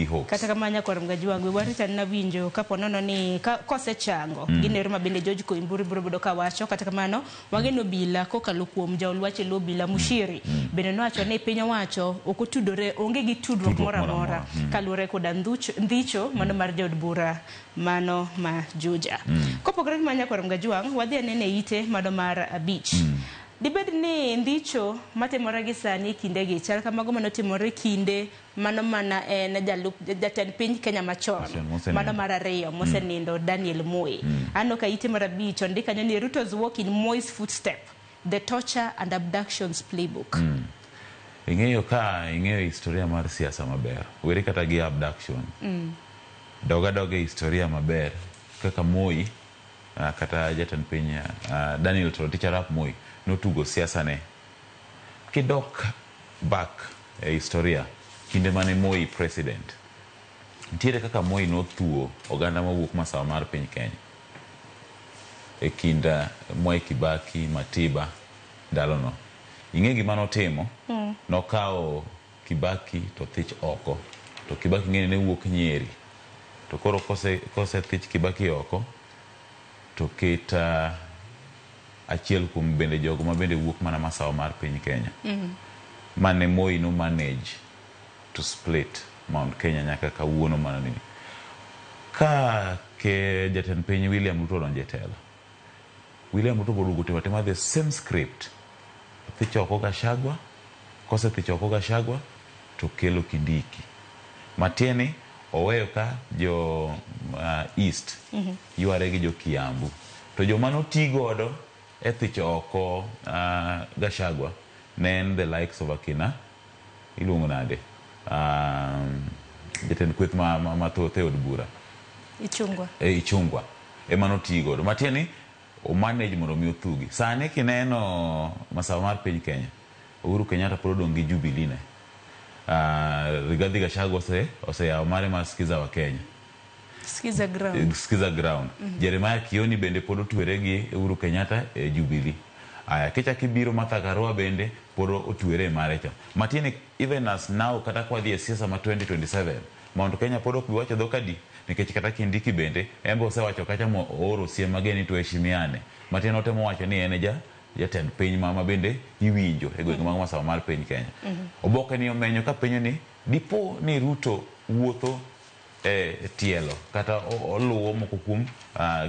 hopes. Kata kamano nyakwar Mgajwang' we warit anena winjo kapo nono ni kosechango gino ero ma bende George Koimburi biro bedo kawacho. Kata kamano wageno obila kokalo kuom jaol wach e lo obila Mushiri bende nowacho ni piny owacho ok otudore onge gi tudruok moro amora kaluwore koda ndhicho mano mar jaod bura mano ma Juja. Kopogore gi mano nyakwar Mgajwang' wadhi anene ite mano mar 5. Dibed ni ndicho matimore gi sani kindegi chal kamago manotimore kinde mano mana en jatend piny Kenya machon mano mar 2 mosenindo Daniel Moi. Aneno ka ite mar 5 ondik kanyo ni Ruto's walk in Moi's footstep, the torture and abductions playbook. Ing'eyo ka ing'eyo historia mar siasa maber, weri kata gi abduction. Doga doga e historia maber kaka Moi kata jatend piny Daniel Toroitich arap Moi notugo siasa ne. Kidok back e historia kinde mane Moi president, nitiere kaka Moi nothuo oganda mawuok masawa mar piny Kenya e kind Mwai Kibaki, Matiba ndalono. Ing'e gima notimo? Nokawo Kibaki to thich oko. To Kibaki ng'eni ne wuok Nyeri. To koro kose thich Kibaki oko to ket achiel kuom bende jogo ma bende wuok mana masawa mar piny Kenya. Mane Moi no manage to split Mount Kenya nyaka kawuono mana nini. Ka ke jatend piny William Ruto odonjo e telo, William Ruto boduogo timo atima the same script. Thich oko Gachagua, kosethich oko Gachagua to kelo Kindiki. Matieni oweyo ka jo East yware gi jo Kiambu. To joma noti godo e thich oko Gachagua ne en the likes of akina iluongo nade jatend kweth mathoth e od bura Ichungwa. Ichungwa ema noti godo. Matieni o manage mondo mi othugi. Sani kineno masawa mar piny Kenya, Uhuru Kenyatta pod odong' gi Jubilee ne. Rigathi Gachagua oseyawo mare mar Skiza wa Kenya. Skiza ground. Skiza ground. Jeremiah Kioni bende pod otwere gi Uhuru Kenyatta e Jubilee. Aya, kichak ibiro Martha Karua bende pod otwere e mare cha. Matieni even as now kata kwa dhi e siasa ma 2027, Mount Kenya pod ok bi wacho dhok adi, nikech kata Kindiki bende en be osewacho kacha mo ooro siem mager ni tuheshimiane. Matieni otemo wacho ni en e jatend piny ma bende iwinjo e gwenge mag masawa mar piny Kenya. Oboke ni omenyo ka penjo ni dipo ni Ruto wuotho e tielo kata oluwo moko kuom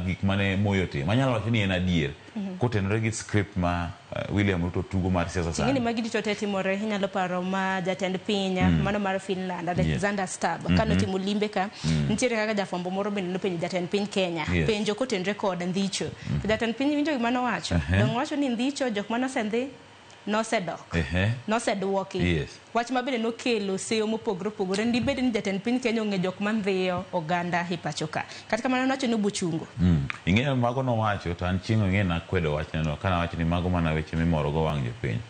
gik mane Moi otimo. Anyalo wacho ni en adier kotenore gi script ma William Ruto tugo mar siasa sani. Ing'eni magi duto te timore, inyalo paro ma jatend piny mano mar Finland Alexander Stubb kanotimo limbe ka nitiere kaka jafwambo moro bende nopenjo jatend piny Kenya penjo kotenore kod ndhicho. To jatend piny winjo gima nowacho. Dong' owacho ni ndhicho jok manosendhi nosedok. Noseduoki. Wach ma bende nokelo seyo mopogore opogore ndibed ni jatend piny Kenya ong'e jok mandhiyo oganda e pacho ka. Kata kamano nowacho ni obochungo. Ing'eyo mago nowacho to an chieng' ing'e nakwedo wachneno kana wacho ni mago mana weche mimorogo wang' jopiny.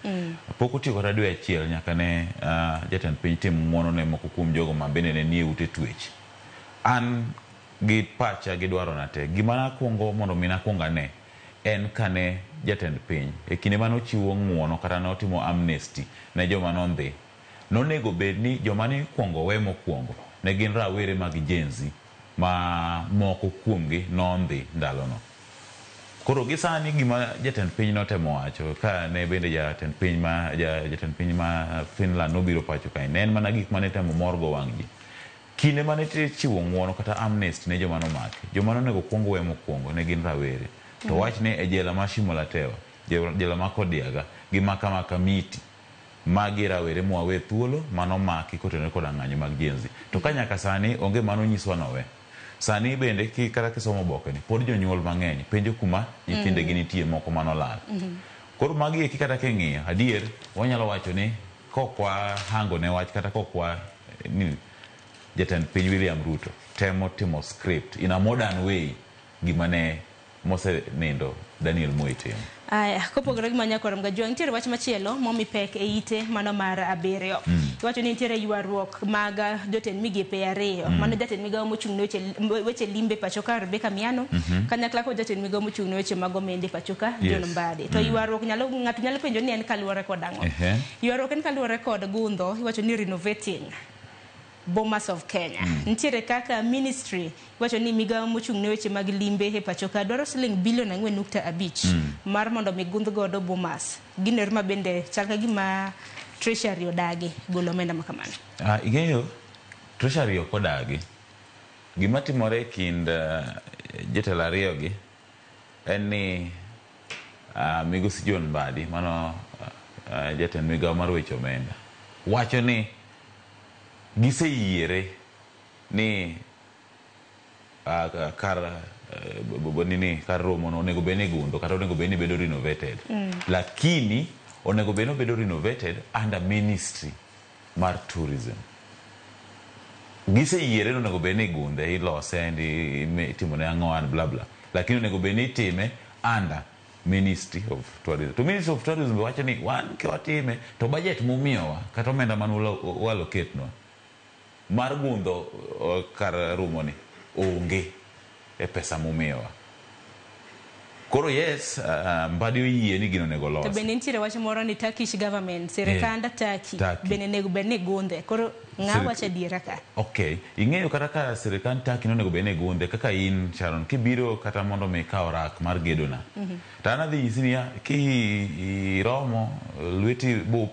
Pok otiyo kata dwe achiel nyaka ne jatend piny tim ng'uono ne moko kuom jogo ma bende ne nie ute twech. An gi pacha gi dwarona te gima nakwongo mondo mi nakwong ane en kane jatend piny e kinde mane ochiwo ng'uono kata notimo amnesty ne joma nondhi, nonego bed ni joma ne ikwongo we mokwongo ne gin rawere mag Gen Z ma moko kuomgi nondhi ndalono. Koro gi sani gima jatend piny notemo wacho ka ne bende jatend piny ma jatend piny ma Finland nobiro pacho kae, ne en mana gik mane temo morgo wang' ji. Kinde mane chiwo ng'uono kata amnesty ne joma nomaki, joma nonego kwong we mokwongo ne gin rawere. To wachne e jela ma Shimo la Tewa, jela ma Kodiaga gi maka Kamiti, magi rawere mwawe thuolo manomaki kotenore koda ng'anyo mag Gen Z. To ka nyaka sani onge mano nyiswa nowe. Sani bende kata kisomo oboke ni pod jonyuol mang'eny penjo kuma nyithindegi nitie moko manolal. Koro magi eki kata king'iyo adier wanyalo wacho ni Kokwa hango ne wach kata kokwa ni jatend piny William Ruto temo timo script in a modern way gima ne mosenindo Daniel Moi timo. Aya, kopogore gi manya korom gajwang', nitiere wach machielo momi pek e ite mano mar 7. Iwacho ni nitiere ywaruok mag jotend migepe 2. Mano jatend migawo mochung' ne weche limbe pacho ka Rebecca Miano, kanyakla kod jatend migawo mochung' ne weche mag omenda pacho ka John Mbadi. To ywaruok nyalo ng'ato nyalo penjo ni en kaluwore kod ang'o? Ywaruok en kaluwore kod gundho, iwacho ni renovating Bomas of Kenya. Nitiere kaka ministry wacho ni migawo mochung' ne weche mag limbe e pacho ka dwaro siling bilion 4.5 mar mondo mi gundh godo Bomas. Gino ero ma bende chal ka gima Treasury odagi golo omenda ma kamano. Ing'eyo Treasury ok odagi. Gima timore e kind jotelo ariyo gi en ni migosi John Mbadi mano jatend migawo mar weche omenda wacho ni giseyiere ni kar nini kar romo no onego bed ni gundho kata onego bed ni bedo renovated, lakini onego bed ni obedo renovated under ministry mar tourism. Giseyiere ni onego bed ni igundhe, ilose and itimone ang'o and bla bla, lakini onego bed ni itime under Ministry of Tourism. To Ministry of Tourism wacho ni wan kiwatime to budget mumiyowa kata omenda man uallocate nwa mar gundho kar romo ni onge e pesa mumiyowa. Koro yes, Mbadi oyie ni gino onego To los. bende nitiere wach moro ni Turkish government, sirikand Turkey, Turkey. bende onego bed ni gundhe. Koro ng'a wacho adiera ka? Ok, ing'eyo kata ka sirikand Turkey nonego bed ni gundhe kaka in Sharon kibiro kata mondo mi ikaw rak mar gedona. To an adhi nyisi niya, ki iromo lweti bup,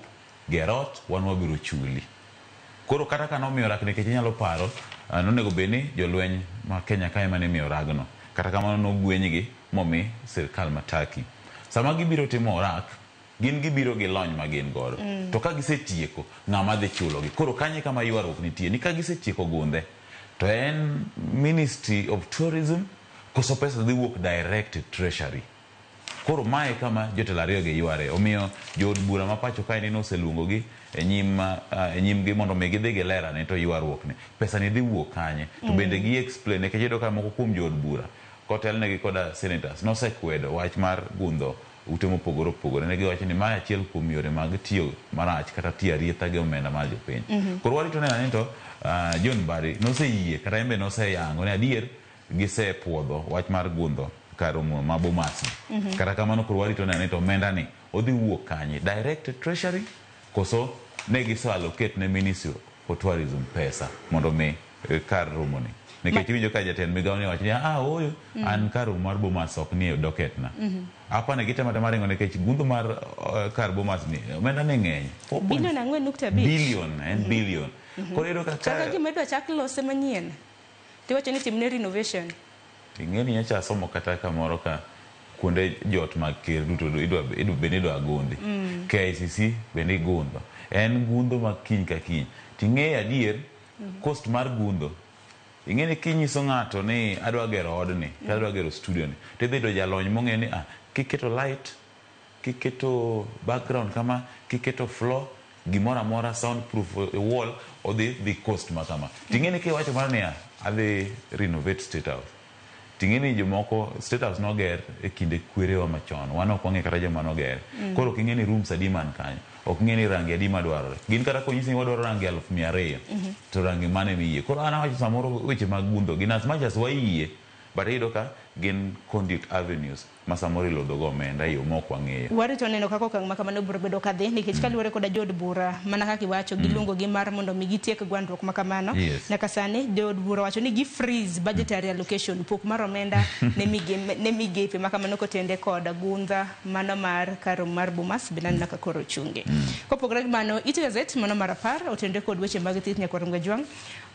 ger ot, wan wabiro chuli. Koro kata ka nomiyo rak nikech inyalo paro, nonego bed ni jolweny ma Kenya ka ema ne imiyo ragno. Kata kamano nogwenygi momi sirikal ma Turkey. Sama gibiro timo rak, gin gibiro gi lony ma gin godo. To ka gisetieko, ng'ama dhi chulogi? Koro kanyo e kama ywaruok nitie, ni ka gisetieko gundhe, to en Ministry of Tourism koso pesa dhi wuok direct e Treasury. Koro mae kama jotelo ariyo gi yware. Omiyo jood bura ma pacho kae ni noseluongogi e nyim e nyimgi mondo mi gidhi gilerane to ywaruok ni pesa ni dhi wuok kanye. To bende gi explain nikech iyudo ka moko kuom jood bura kotelnegi koda senators nosekwedo wach mar gundho ute mopogore opogore. Ne giwacho ni mae achiel kuom yore mag tiyo marach kata tiyo arietha gi omenda mar jopiny. Koro warito neno ni to John Mbadi noseyie kata en be noseyango ni adier gisepuodho wach mar gundho kar romo ma Bomas ni. Kata kamano koro warito neno ni to omenda ni odhi wuok kanye, direct e Treasury koso ne gise allocate ne Ministry for Tourism pesa mondo mi kar romo ni. Nikech iwinjo ka jatend migawo ni wacho ni ooyo, an kar romo mar Bomas ok nie docket na. Apa ne gitemo atema ringo nikech gundho mar kar Bomas ni omenda ne ng'eny. 4 Bilion 4.5. Billion, en billion. Koro iyudo ka Chal ka gima idwa chak lose manyien. Tiwacho ni timne renovation. Ing'e ni nyocha asomo kata kamoro ka kuonde jot mag ker duto idwa bende idwa gundhi. KICC bende igundho. En gundho ma kiny ka kiny. Ting'eyo adier cost mar gundho. Ing'e ni kinyiso ng'ato ni adwa gero odni, kata adwa gero studio ni, to idhi yudo jalony mong'eyo ni kiketo light, kiketo background kama, kiketo floor, gimoro amora sound proof wall, odhi dhi cost ma kama. Ting'e ni kiwacho mana niya, adhi renovate State House. Ting'e ni jomoko State House noger e kinde kwerewa machon. Wan ok wang'e kata joma nogere. Koro ok ing'e ni rooms adi man kanyo. Ok ing'e ni rangi adi madwarore. Gin kata konyisi ni wadwaro rangi 200,000, to rangi mane miyie. Koro an awacho samoro weche mag gundho gin as much as wayie, but iyudo ka gin conduit avenues ma samoro ilodho go omenda e yo ma ok wang'eyo. Warito neno kaka okang' ma kamano biro bedo kadhi nikech kaluwore koda jood bura mana kaka iwacho giluongo gi mar mondo mi gitiek gwandruok ma kamano. Nyaka sani jood bura wacho ni gi freeze budgetary allocation pok mar omenda ne migepe ma kamano kotende kod gundha mano mar kar romo mar Bomas bende aneno ka koro ochungi. Kopogore gi mano, it gazet mano mar 10 otende kod weche mag thieth nyakwar Ngajwang'.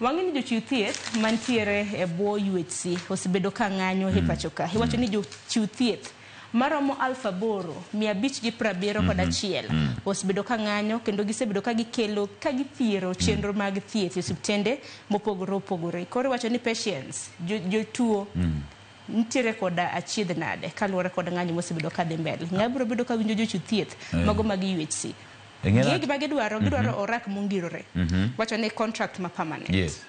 Wang'e ni jochiw thieth mantiere e bwo UHC osebedo ka ng'anyo e pacho ka. Iwacho ni jochiw thieth maromo 8571 osebedo ka ng'anyo kendo gisebedo ka gikelo ka githiero chenro mag thieth e osiptende mopogore opogore. Koro iwacho ni patients, jotuo nitiere koda achiedh nade kaluwore kod ng'anyo mosebedo ka dhi mbele. Ng'a biro bedo ka winjo jochiw thieth mago mag UHC? Ing'e Gi gima gidwaro, gidwaro orak mongirore. Wacho ni contract ma permanent. Yes.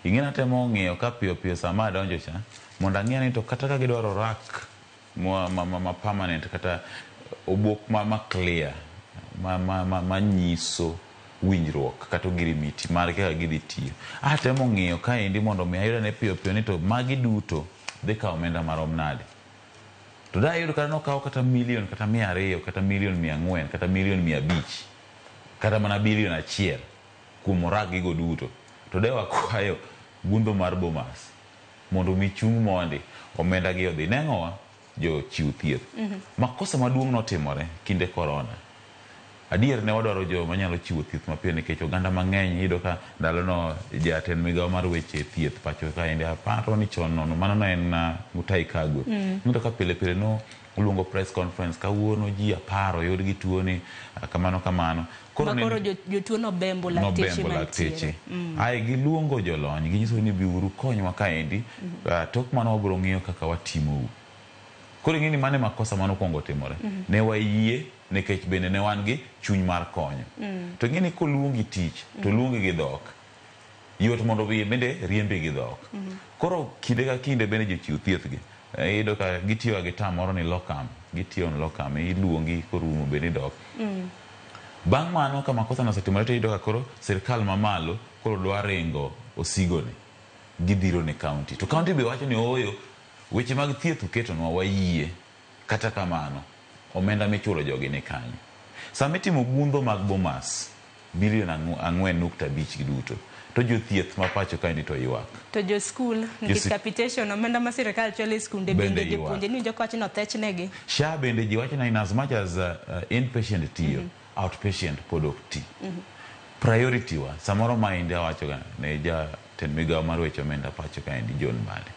Ing'e natemo ng'iyo ka piyo piyo sama adonjo cha mondo ang'e ni to kata ka gidwaro rak ma permanent kata obok ma clear ma nyiso winjruok kata ogirimiti mar kaka gidhi tiyo. Atemo ng'iyo kaendi mondo mi ayud ane piyo piyo ni to magi duto dhi kawo omenda marom nade. To dayud kata nokaw kata milion kata 200 kata milion 400 kata milion 500 kata mana bilion 1 kuom orak gigo duto. To de wakwayo gundho mar Bomas mondo mi chung' mondi omenda gi odhi. Neng'owa jochiw thieth. Makosa maduong' notimore kinde corona. Adier ne wadwaro joma nyalo chiwo thieth mapiyo nikech oganda mang'eny iyudo ka ndalono jatend migawo mar weche thieth pacho kaendi aparo ni chon nono mano ne en Mutahi Kagwe. Iyudo ka pile pile no oluongo press conference kawuono ji 10 oyud gi tuoni kamano kamano. Koro jotuo nobembo lakteche mantiere. Ae giluongo jolony ginyiso ni biuru konywa kaendi tok mano wabiro ng'iyo kaka watimou. Koro ing'e ni mano e makosa mane okwongo timore. Ne wayie nikech bende ne wan gi chuny mar konyo. To ing'e ni koluongi tich to luongi gi dhok. Yot mondo bende riembi gi dhok. Koro kinde ka kinde bende jochiw thieth gi iyudo ka gitiyo gi term moro ni locum. Gitiyo on locum iluongi korumo bende idok. Bang' mano ka makosa nosetimore to iyudo ka koro sirkal mamalo koro dwa ringo osigoni. Gidhiro ne county. To county be wacho ni ooyo weche mag thieth uketonwa wayie. Kata kamano omenda michulo jogi ni kanyo. Sama itimo gundho mag Bomas bilion 4.5 gi duto to jothieth ma pacho kaendi to ywak. To jo skul nikech capitation omenda ma sirkal chulo e skunde bende jopuonje ni jok wacho ni othechnegi. SHA bende ji wacho ni in as much as inpatient tiyo, outpatient pod ok ti. Priority wa samoro maendi awacho ga ne jatend migawo mar weche omenda pacho kaendi John Mbadi.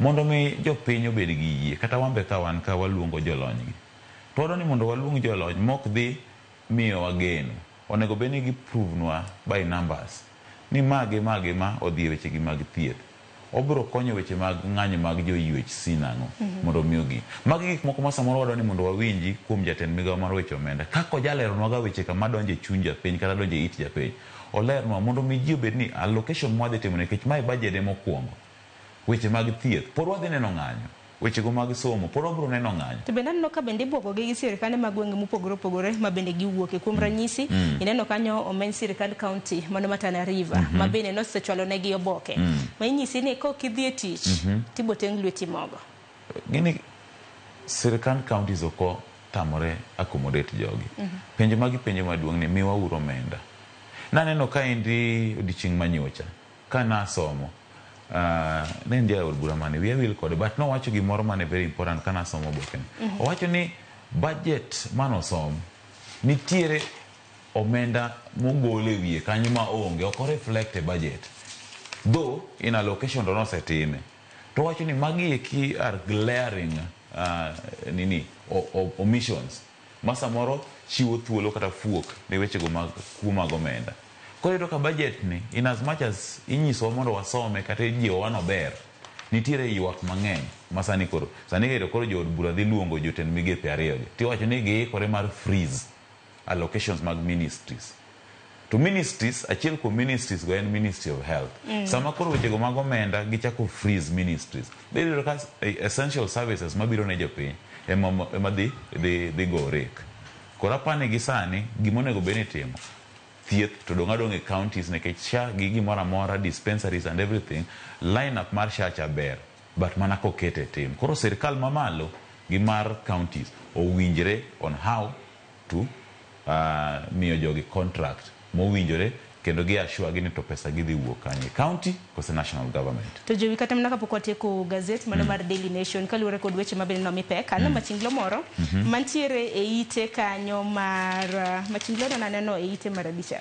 Mondo mi jopiny obed gi yie kata wan be ka wan ka waluongo jolony gi. To wadwa ni mondo waluong jolony mok dhi miyowa geno. Onego bed ni gi prove nwa by numbers ni mage mage ma odhi e weche gi mag thieth. Obiro konyo weche mag ng'anyo mag jo UHC nang'o mondo mi ogi. Magi gik moko ma samoro wadwa ni mondo wawinji kuom jatend migawo mar weche omenda. Kaka ojaleronwa ga weche kama donjo e chuny japiny kata donjo e it japiny. Olernwa mondo mi ji obed ni allocation mwadhi timo nikech mae budget e mokwongo. Weche mag thieth pod wadhi neno ng'anyo. Weche go mag somo pod wabiro neno ng'anyo. To bende aneno ka bende ibwogogi gi sirkande mag gwenge mopogore opogore ma bende giwuoke. Kuom ranyisi, ineno kanyo omeny sirkand county mano ma Tana River ma bende nosechwalo negi oboke. Ma inyisi ni kok idhi e tich tibo teng' lweti mogo. Gini sirkand counties ok otamore accommodate jogi. Penjo magi penjo maduong' ni miwa uru omenda. Naneno kaendi odiochieng' manyocha ka nasomo ne en jaod bura mane wiya wil kode but nowacho gimoro mane very important ka nasomo obokene. Owacho ni budget manosom nitiere omenda mogol e wiye kanyo ma onge ok o reflect e budget. Though in allocation to nosetime. To owacho ni magi eki are glaring nini omissions ma samoro chiwo thuolo kata fuok ne wechego mag kuo mag omenda. Koro iyudo ka budget ni in as much as inyisowa mondo wasome kata ijiwowa nober, nitiere ywak mang'eny ma sani koro sani iyudo koro jood bura dhi luongo jotend migepe ariyo gi tiwacho ni giikore mar freeze allocations mag ministries. To ministries, achiel kuom ministries go en Ministry of Health. Sama koro wechego mag omenda gichako freeze ministries. Iyudo ka essential services mabiro ne jopiny ema dhi go rek. Koro apani gi sani gima onego bed ni itimo thieth to dong' adong' e counties nikech SHA gi gimoro amora dispensaries and everything line up mar SHA cha ber but mana kokete e tim. Koro sirkal mamalo gi mar counties owinjre on how to miyo jogi contract mowinjore kendo gi assure gi ni to pesa gi dhi wuok kanye county kose national government. To Jowi kata mana kapok watieko gazet mano mar Daily Nation kaluwore kod weche ma bende nomi pek aneno machinglo moro mantiere e ite kanyo mar machinglo no naneno e ite mar abicha.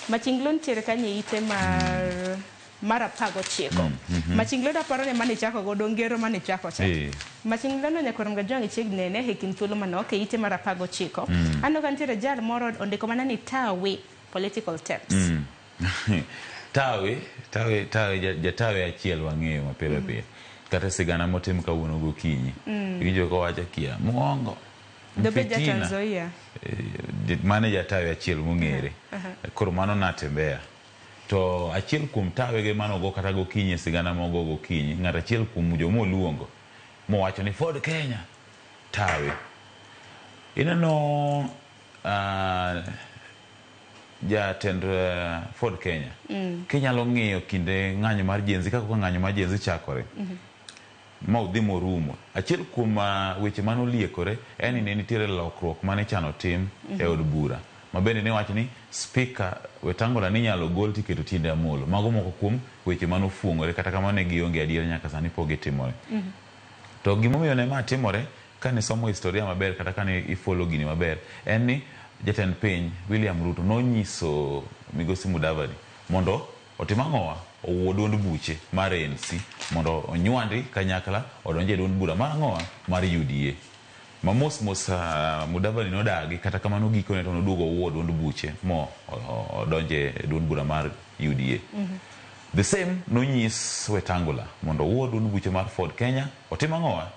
Machinglo nitiere kanyo e ite mar 19. Machinglo aparo ni mane ichako godo ngero mane ichako cha. Machinglo no nyaka rom ga chiegni nene e kind thuolo manok e ite mar 19. Aneno ka nitiere jal moro ondiko mana ni tawe political terms. Tawe jatawe achiel wang'eyo mapiyo piyo. Kata sigana motim kawuono gokinyi. Iwinjo kowacho kia muongo. Dobed ja Fitina. Trans Nzoia. Mane jatawe achiel mong'ere. Koro mano Natembeya. To achiel kuom tawege manogo kata gokinyi e sigana mogo gokinyi, ng'at achiel kuom joma oluongo mowacho ni Ford Kenya tawe. Ineno jatend Ford Kenya kinyalo ng'iyo kinde ng'anyo mar Gen Z kaka ng'anyo mar Gen Z chakore ma odhi morumo. Achiel kuom weche mane oliekore en ni ne nitiere lokruok mane ichano tim e od bura. Ma bende ne wacho ni Speaker Wetangula ni inyalo gol tiketo Tiende Amolo. Mago moko kuom weche mane ofuong'ore kata kamano ne gionge adiera nyaka sani pok gitimore. To gimomiyo ne ma timore kane somo historia maber kata kane ifollow gini maber en ni jatend piny William Ruto nonyiso Migosi Mudavadi mondo otim ang'owa owuo duond buche mar ANC mondo onywandi kanyakla odonje e duond bura mar ang'owa mar UDA. Ma mos mos Mudavadi nodagi kata kamano gikone to noduogo owuo duond buche mo odonje e duond bura mar UDA. The same nonyis Wetangula mondo owuo duond buche mar Ford Kenya otim ang'owa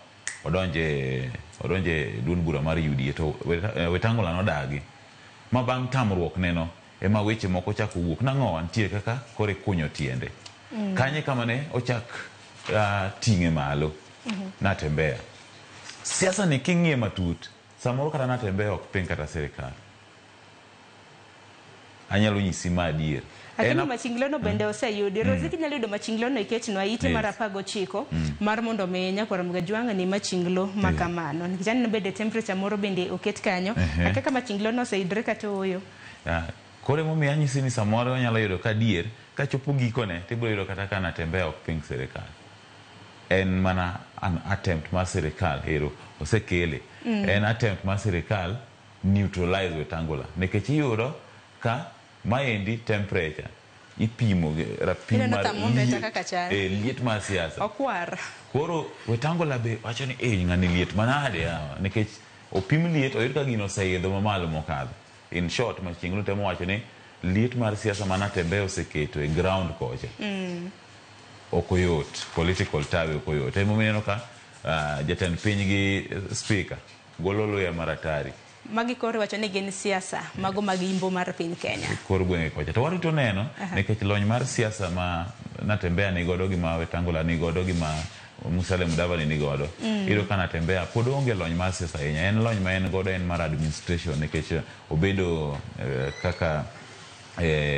odonje duond bura mar UDA to Wetangula nodagi. Ma bang' tamruok neno ema weche moko ochako wuok nang'owa nitie kaka koro ikunyo tiende. Kanye kama ne ochak ting'e malo Natembeya. Siasa ni king'iye matut samoro kata Natembeya ok ping kata sirikal. Anyalo nyisi ma adier. Lakini machinglono bende oseyudi. Rosie kinyalo yudo machinglono iketnwa ite mar 19 mar mondo mi nyakwar Mgajwang' ni machinglo ma kamano. Nikech aneno bende temperature moro bende oket kanyo. Kaka machinglono oseyudre kata ooyo. Koro emomiyo anyisi ni samoro anyalo yudo ka adier kachopo gikone tibiro yudo kata ka Natembeya ok ping sirikal. En mana an attempt mar sirikal ero osekele. En attempt mar sirikal neutralize Wetangula. Nikech iyudo ka maendi temperature ipimo rapim mar liet mar siasa. Okwar. Koro Wetangula be wacho ni ng'ani liet manade yawa nikech opim liet oyud ka gino oseidho mamalo mokadho. In short machinglo temo wacho ni liet mar siasa ma Natembeya oseketo e ground kocha. Ok oyot, political tawe ok oyot. Emomiyo ineno ka jatend piny gi speaker golo luya maratari. Magi koro wacho ni gin siasa mago mag imbo mar piny Kenya. Kor gwenge kocha. To warito neno nikech lony mar siasa ma Natembeya ni godo gi ma Wetangula ni godo gi ma Musalia Mudavadi ni godo. Iyudo ka Natembeya pod onge lony mar siasa ahinya. En lony ma en godo en mar administration nikech obedo kaka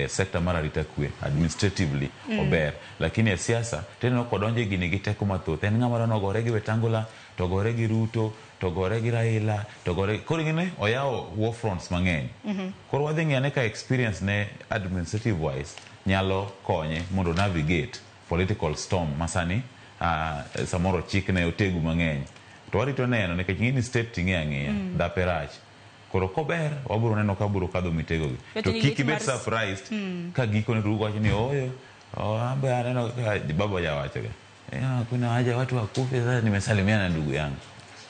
sector mar arita kwe administratively ober. Lakini e siasa tineno kodonje gini gi teko mathoth. En ng'ama dwa gore gi Wetangula to gore gi Ruto to gore gi Raila to gore koro ing'e oyawo war fronts mang'eny. Koro wadhi ng'iyo ane ka experience ne administrative wise nyalo konye mondo navigate political storm masani samoro chikne otegu mang'eny. To warito neno nikech ing'e ni state ting'e ang'iya dhape rach. Koro kober wabiro neno ka biro kadho mitego gi. To kik ibed surprised ka gikone to wacho ni oyo ambe aneno ka baba jawacho ga. Kuna haja watu wakufe sasa nimesalimiana na ndugu yangu.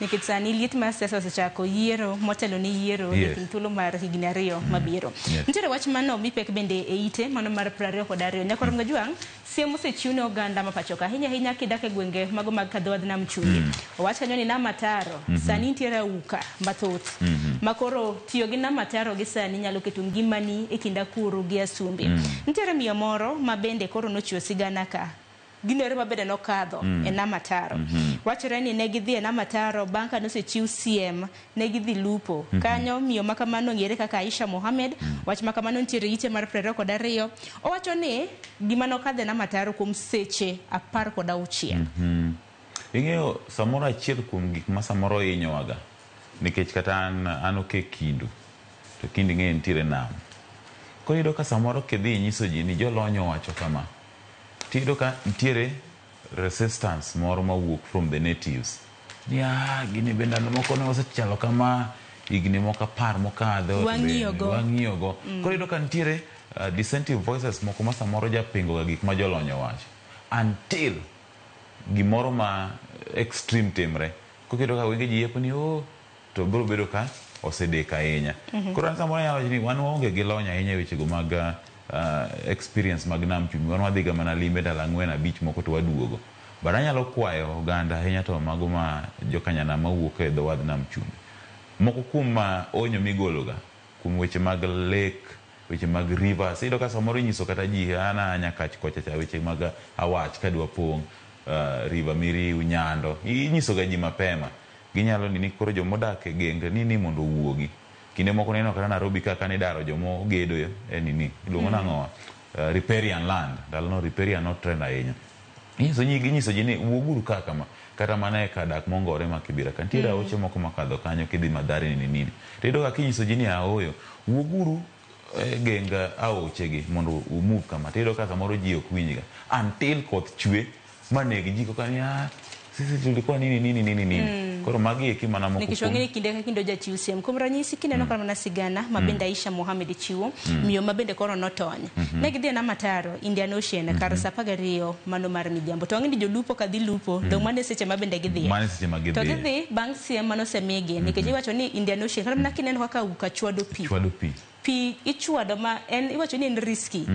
Nikech sani liet mar siasa osechako yiero motelo ni yiero e thuolo mar higni 2 mabiro. Nitiere wach mano mipek bende e ite mano mar 22. Nyakwar Mgajwang' siem osechiw ne oganda ma pacho ka ahinya ahinya kidak e gwenge mago mag Kadhowadh Nam Chumbi. Owach kanyo ni Nam Ataro sani nitiere auka mathoth ma koro tiyo gi Nam Ataro gi sani nyalo keto ngimani e kind akuru gi asumbi. Nitiere miyo moro ma bende koro nochiwo sigana ka ginore mabende nokadho e Nam Ataro. Wachore ni ne gidhi e Nam Ataro bang' ka nosechiw siem ne gidhi lupo. Kanyo miyo makamano ong'ere kaka Aisha Mohamed. Wach makamano nitiere ite mar 22. Owacho ni gima nokadho e Nam Ataro kuom seche 16. Ing'eyo samoro achiel kuom gik ma samoro hinyowaga nikech kata an ok kindu to kindi ng'eyo nitiere nam. Koro iyudo ka samoro kidhi inyiso ji ni jolony owacho kama tiyudo ka nitiere resistance moro mawuok from the natives. Ni gini be ndalo moko ne osechalo kama higni moko 10 mokadho wang'iyogo. Koro iyudo ka nitiere dissenting voices moko ma samoro japingo ga gik ma jolony owacho until gimoro ma extreme timre. Koro iyudo ka wenge ji yepo ni to biro bedo ka osedek ahinya. Koro an samoro anyalo wacho ni wan waonge gi lony ahinya e wechego mag experience mag Nam Chumbi. Wan wadhiga mana limbe ndalo 4 5 moko to waduogo. But anyalo kwayo oganda ahinya to mago ma jokanyanam mawuok e dho wadh Nam Chumbi. Moko kuom onyo migologa kuom weche mag lake, weche mag rivers, iyudo ka samoro inyiso kata ji ana Nyakach kocha cha weche mag awach kadwa pong' river Miriu, Nyando, inyiso ga ji mapema. Ginyalo nini koro jomodak e genge ni mondo owuogi. Kinde moko neno kata Nairobi ka kane idaro jomogedo e nini, iluongo nang'o? Riparian land. Ndalono riparian no trend ahinya. Inyiso ji ni wuoguru ka kama. Kata mana e kar dak mongore ma Kibera ka. Nitiere aoche moko makadho kanyo kidhi Mathare nini nini. To iyudo ka kinyiso ji ni aoyo, wuoguru e geng aochegi mondo umove kama. To iyudo ka samoro ji ok winjga. Until koth chwe maneg ji koka ni sisi tulikuwa nini nini nini nini. Koro magi eki mana moko Nikech kuom wang'e ni kinde ka kinde ojachiw siem. Kuom ranyisi kineno kata mana sigana ma bende Aisha Mohamed chiwo, miyo ma bende koro notony. Ne gidhi e nam ataro, Indian Ocean, kar saa 12 mano mar midhiambo. To wang'e ni jolupo ka dhi lupo, dong' mano e seche ma bende gidhiye. Mano e seche ma To gidhiye. gidhi bang' siem manosemigi, nikech iwacho ni Indian Ocean, kata mana kineno kaka auka chwado pi. Chwado pi. Pi ichwado ma en iwacho ni en risky.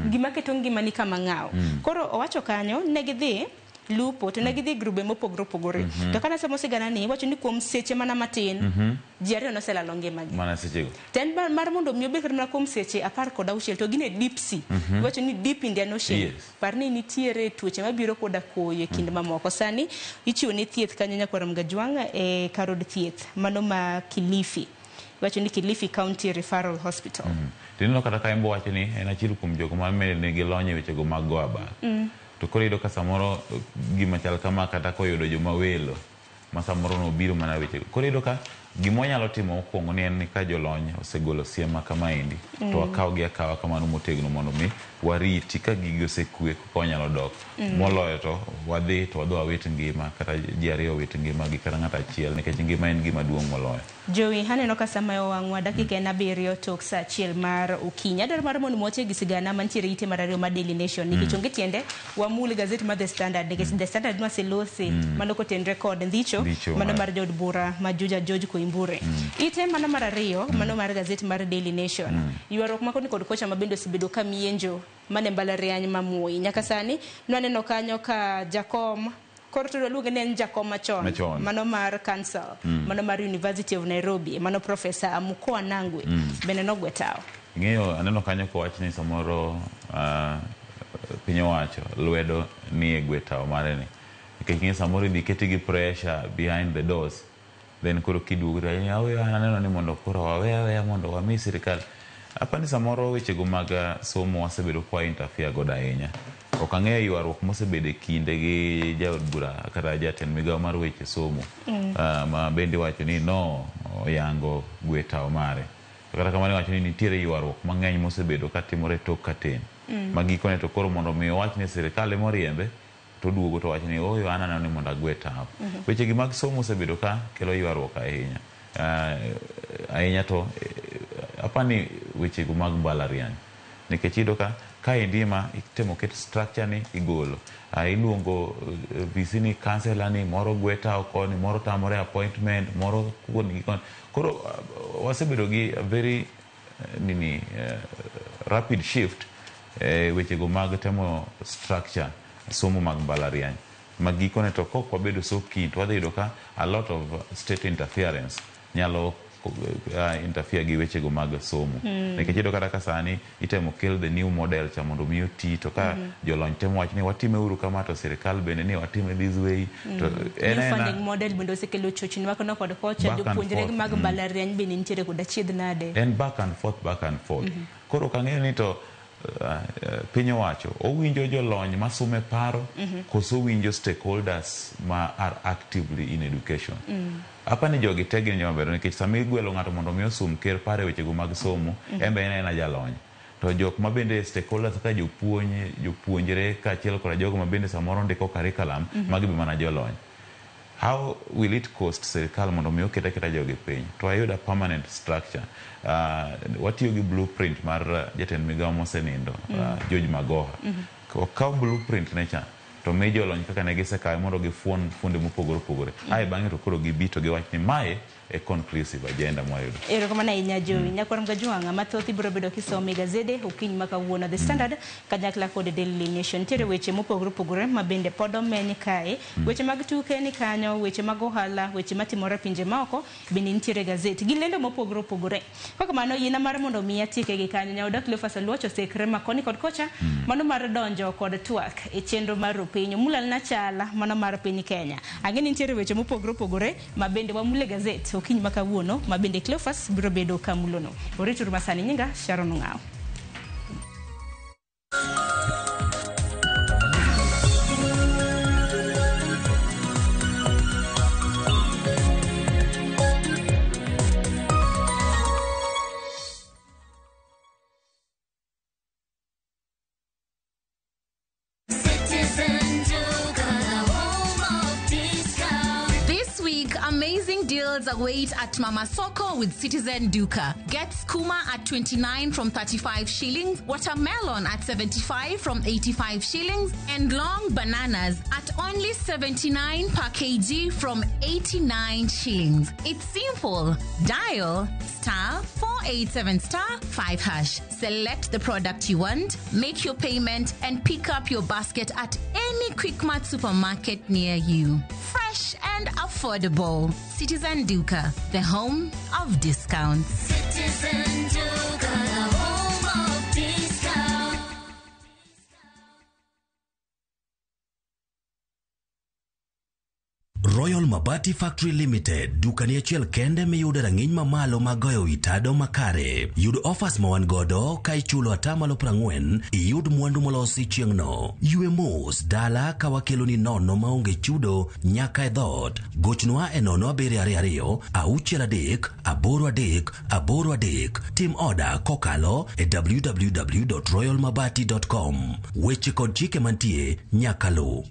Gima keto ngimani kama ng'aw. Koro owacho kanyo ne gidhi lupo to ne gidhi grube mopogore opogore. To kana somo sigana ni iwacho ni kuom seche mana matin ji ariyo noselalo ngimagi. Mana sechego. To en mar mondo mi obed mana kuom seche 16 to gin e deep sea. Iwacho ni deep Indian Ocean. Par ni nitiere tuoche mabiro koda koyo e kind mamoko. Sani ichiwo ne thieth kanyo Nyakwar Mgajwang' e kar od thieth mano ma Kilifi. Iwacho ni Kilifi County Referral Hospital. Tineno kata ka en bo wacho ni en achiel kuom jogo ma nigi lony e wechego mag go abal. To koro iyudo ka samoro gima chal kama kata koyudo joma welo ma samoro nobiro mana wechego. Koro iyudo ka gima wanyalo timo mokwongo ni en ni ka jolony osegolo siem ma kamaendi to wakawgi akawa kamano motegno mondo mi wariti ka gigi osekwe koka wanyalo dok. Moloyo to wadhi to wadhi wawit ngima kata ji ariyo owit ngimagi kata ng'ato achiel nikech ngima en gima duong' moloyo. Jowi, aneno ka sama owang'wa dakika en 7 tok saa 1 mar okinyi. Adwaro mar mondo watiek gi sigana mantiere ite mar ariyo mar Daily Nation nikech onge tiende wamul gazet mar The Standard nikech The Standard nwaselose mano kotenre kod ndicho mano mar jaod bura ma Juja George Koimbure. Ite mano mar ariyo mano mar gazet mar Daily Nation. Ywaruok ma koni kod kocha ma bende osebedo ka mienjo mane mbalariany ma Moi. Nyaka sani nwaneno kanyo ka jakom koro to luonge ni en jakom machon mano mar council mano mar University of Nairobi mano Professor Amukoa Nangwe bende nogwe tawo. Ing'eyo aneno kanyo kowach ni samoro piny owacho lwedo ni e gwe tawo mare ni. Nikech ing'eyo samoro idhi keti gi pressure behind the doors. Then koro kiduogo to an aneno ni mondo koro wawe aweya mondo wami sirikal. Apani samoro wechego mag somo wasebedo kwa interfere godo ahinya. Ok ang'eyo ywaruok mosebedo e kinde gi jaod bura kata jatend migawo mar weche somo. Ma bende iwacho ni no oyango gwe tawo mare. To kata kamano iwacho ni nitiere ywaruok mang'eny mosebedo katimore tok katen. Ma gikone to koro mondo mi owach ni sirikal ema oriembe to oduogo to wacho ni oyo an aneno ni mondo agwe tawo. Wechegi mag somo osebedo ka kelo ywaruok ahinya. Ahinya to apani wechego mag mbalariany. Nikech iyudo ka kaendi ema itemo ket structure ni igolo. Iluongo VC ni councillor ni moro gwe tawo koni, moro tamore appointment, moro koni gi koni. Koro wasebedo gi a very rapid shift wechego mag temo structure somo mag mbalariany. Ma gikone to kok wabedo so keen to wadhi yudo ka a lot of state interference nyalo interfere gi wechego mag somo. Nikech iyudo kata ka sani itemo kel the new model cha mondo mi oti to ka jolony temo wacho ni watime uru kama to sirikal bende ni watime this way. To en New funding model bende osekelo chochni makono kod kocha jopuonjre mag mbalariany bende nitiere kod achiedh nade. En back and forth, back and forth. Koro ok ang'eyo ni to piny owacho owinjo jolony masume paro koso owinjo stakeholders ma are actively in education. Apani jogi te gin joma ber nikech sama igwelo ng'ato mondo mi osum ker paro e wechego mag somo en be en aena jalony. To jok ma bende stakeholders kaka jopuonj, jopuonjre kaachiel koda jogo ma bende samoro ndiko curriculum magi be mana jolony. How will it cost sirikal mondo mi oket aketa jogi piny to wayud a permanent structure? Watiyo gi blueprint mar jatend migawo mosenindo George Magoha. Okaw blueprint ne cha To mi jolony kaka ne gisekawe mondo gifuon fuonde mopogore opogore. Ae bang'e to koro gibi to giwach ni mae e conclusive agenda mwayudo. Erokamano ahinya Jowi. Nyakwar Mgajwang'a mathoth ibiro bedo kisomo e gazede okinyi ma kawuono The Standard kanyakla kod Daily Nation. Nitiere weche mopogore opogore ma bende pod omeny kae. Weche mag tuke ni kanyo, weche mag ohala, weche matimore e pinje maoko bende nitiere e gazet gi lendo mopogore opogore. Kaka mano yiena mar mondo mi atieke gi kanyo. Nyaoda Cleophas Aluoch osekre ma koni kod kocha mano mar donjo kod twak e chenro mar Rupiny. Omulal Nachala mano mar piny Kenya. Ang'e ni nitiere weche mopogore opogore ma bende wamule gazet okinyi ma kawuono ma bende Cleophas biro bedo kamulono. Orituru masani nyinga Sharon Ong'awo. Citizen Duka, the home of discount. This week, amazing deals await at Mama Soko with Citizen Duka. Get skuma at 29 from 35 shillings, watermelon at 75 from 85 shillings, and long bananas at only 79 per kg from 89 shillings. It's simple. Dial star 487 star 5 hash. Select the product you want, make your payment, and pick up your basket at any Quickmart supermarket near you. Fresh and affordable. Citizen Duka, the home of discounts. Citizen Duka, the home of discount. Royal Mabati Factory Limited, dukani achiel kende miyudo rang'iny mamalo mag goyo wi tado makare. Yud offers ma wan godo ka ichulo atamalo 40, iyud mwandu molosi chieng'no. Ywe mos dala ka wakeloni nono maonge chudo nyaka e dhoot. Gochnwa e 0722 63 83 83. Tim oda kokalo e www.royalmabati.com. Weche kod chike mantie nyaka luw.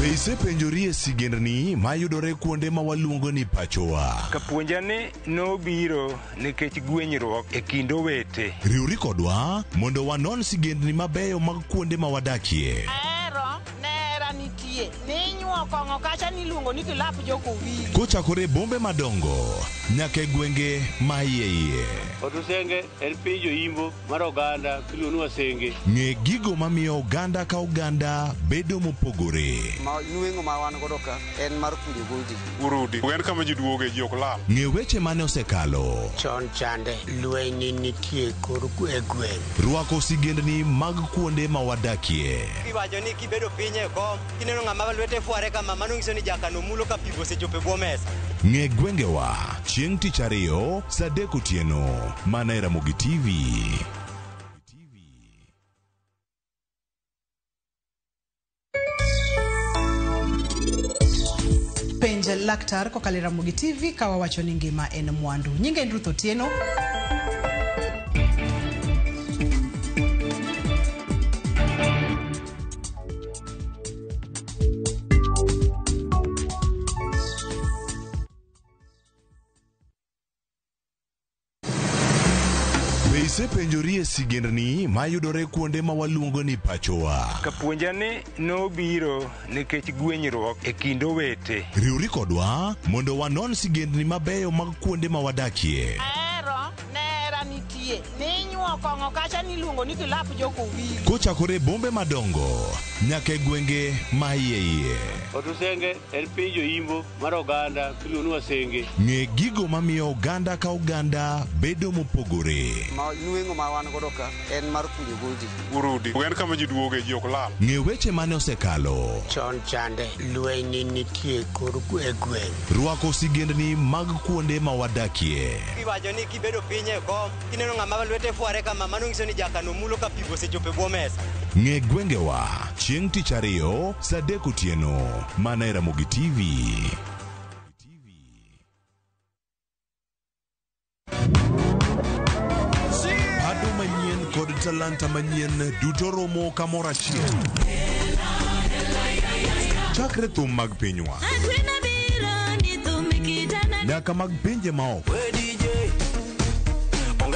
Be isepenjorie sigendni mayudore kuonde ma waluongo ni pachowa? Kapuonja ni nobiro nikech gwenyruok e kind owete. Riwri kodwa mondo wanon sigendni mabeyo mag kuonde ma wadakie. Ahero nera nitie ninyuo kong'o kacha niluongo ni kilap jokowili. Kochakore e bombe madongo nyaka e gwenge ma iye iye. Otusenge en piny joimbo mar oganda miluongo ni Wasenge. Ng'e gigo mamiyo oganda ka oganda bedo mopogore. Ma nweng'o ma wan godo ka en mar kunyo goldi. Urudi en kama ji duoge ji ok lal. Ng'e weche mane osekalo. Chon chande lweny nitie kor e gweng'. Rwako sigendni mag kuonde ma wadakie. Iwacho ni kibedo piny e kom kineno ng'ama lwete fware kama mano nyiso ni jakano mulo ka pi osechopo e bwo mesa. Ng'e gwengewa chieng' tich ariyo saa 3 otieno mana e Ramogi TV. Penj laktar kokalo e Ramogi TV ka wawacho ni ngima en mwandu. Nyinga en Ruth Otieno. Be isepenjorie sigendni mayudore kuonde ma waluongo ni pachowa? Kapuonja ni nobiro nikech gwenyruok e kind owete. Riwri kodwa mondo wanon sigendni mabeyo mag kuonde ma wadakie. Ahero nera nitie ninyuo kong'o kacha niluongo ni kilap jokowili. Kochakore e bombe madongo nyaka e gwenge ma iye iye. Otusenge en piny joimbo mar oganda miluongo ni Wasenge. Ng'e gigo mamiyo oganda ka oganda bedo mopogore. Ma nweng'o ma wan godo ka en mar kunyo goldi. Urudi en kama ji duoge ji ok lal. Ng'e weche mane osekalo. Chon chande lweny nitie kor e gweng'. Rwako sigendni mag kuonde ma wadakie. Iwacho ni kibedo piny e kom kineno ng'ama lwete fware kama mano nyiso ni jakano mulo ka pi osechopo e bwo mesa. Ng'e gwengewa chieng' tich ariyo saa 3 otieno mana e Ramogi TV. Ado manyien kod talanta manyien duto romo kamoro achiel. Chakre thum mag pinywa nyaka mag pinje maoko.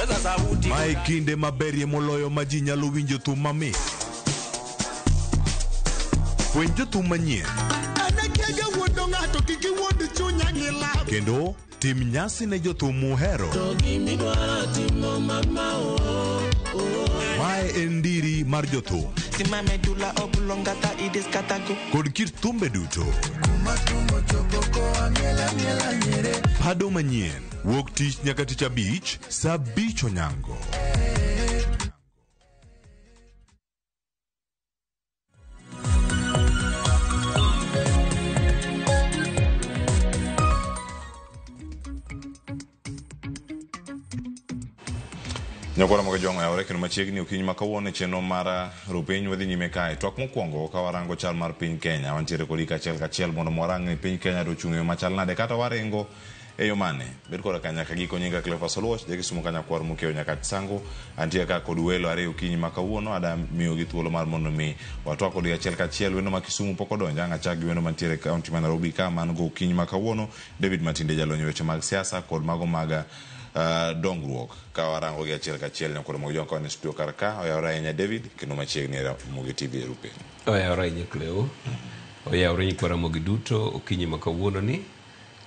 Ongeza sauti. Mae kinde maberie moloyo ma ji nyalo winjo thum mamit. Fweny jothum manyien. Anakega wuondo ng'ato kik iwuond chunya gi lab. Kendo tim nyasi ne jothum muhero. Mae en ndiri mar jothum. Simame dula oblongata idiskatago. Kod kit thumbe duto. Pado manyien wuok tich nyaka tich abich saa 5 onyango. Nyakwara mag Jwang' oyawore kendo machiegni okinyi ma kawuono e chenro mar Rupiny wadhi nyime kae. Twak mokwongo ka warango chal mar piny Kenya, wantiere kodi kachiel kachiel mondo warang ni piny Kenya to ochung' e yo machal nade kata waringo e yo mane. Bed koda ka nyaka giko nyinga Cleophas Oluoch, ja Kisumu ka nyakwar Mukeo Nyakach Sango. Antie ka kod welo ariyo okinyi ma kawuono, ada miyogi thuolo mar mondo mi watwak kodgi achiel kachiel. Wendo ma Kisumu pok odonjo, ang' achak gi wendo mantiere e kaunti ma Nairobi ka man go okinyi ma kawuono, David Matinde jalony e weche mag siasa kod mago mag dongruok. Ka warango gi achiel kachiel nyakwar Ramogi Jwang' koni studio kar ka oyawore ahinya David kendo machiegni e Ramogi TV e Rupiny. Oyawore ahinya Cleo. Oyawore nyikwa Ramogi duto okinyi ma kawuono ni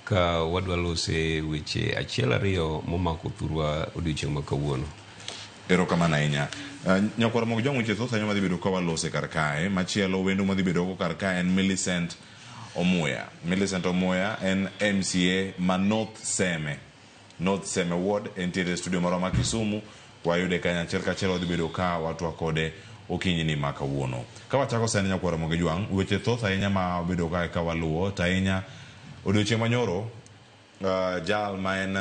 ka wadwa lose weche achiel ariyo momako thurwa odiochieng' ma kawuono. Erokamano ahinya. Nyakwar Ramogi Jwang' weche thoth ahinya madhi bedo ka walose kar kae. Machielo wendo madhi bedo go kar kae en Millicent Omuya. Millicent Omuya en MCA ma North Seme. North Seme Ward entiere e studio marwa ma Kisumu. Wayude kanyo achiel kachiel wadhi bedo ka watwak kode okinyi ni ma kawuono. Ka wachako sani nyakwar Ramogi Jwang', weche thoth ahinya ma wabedo kae ka waluwo to ahinya odiochieng' manyoro jal ma en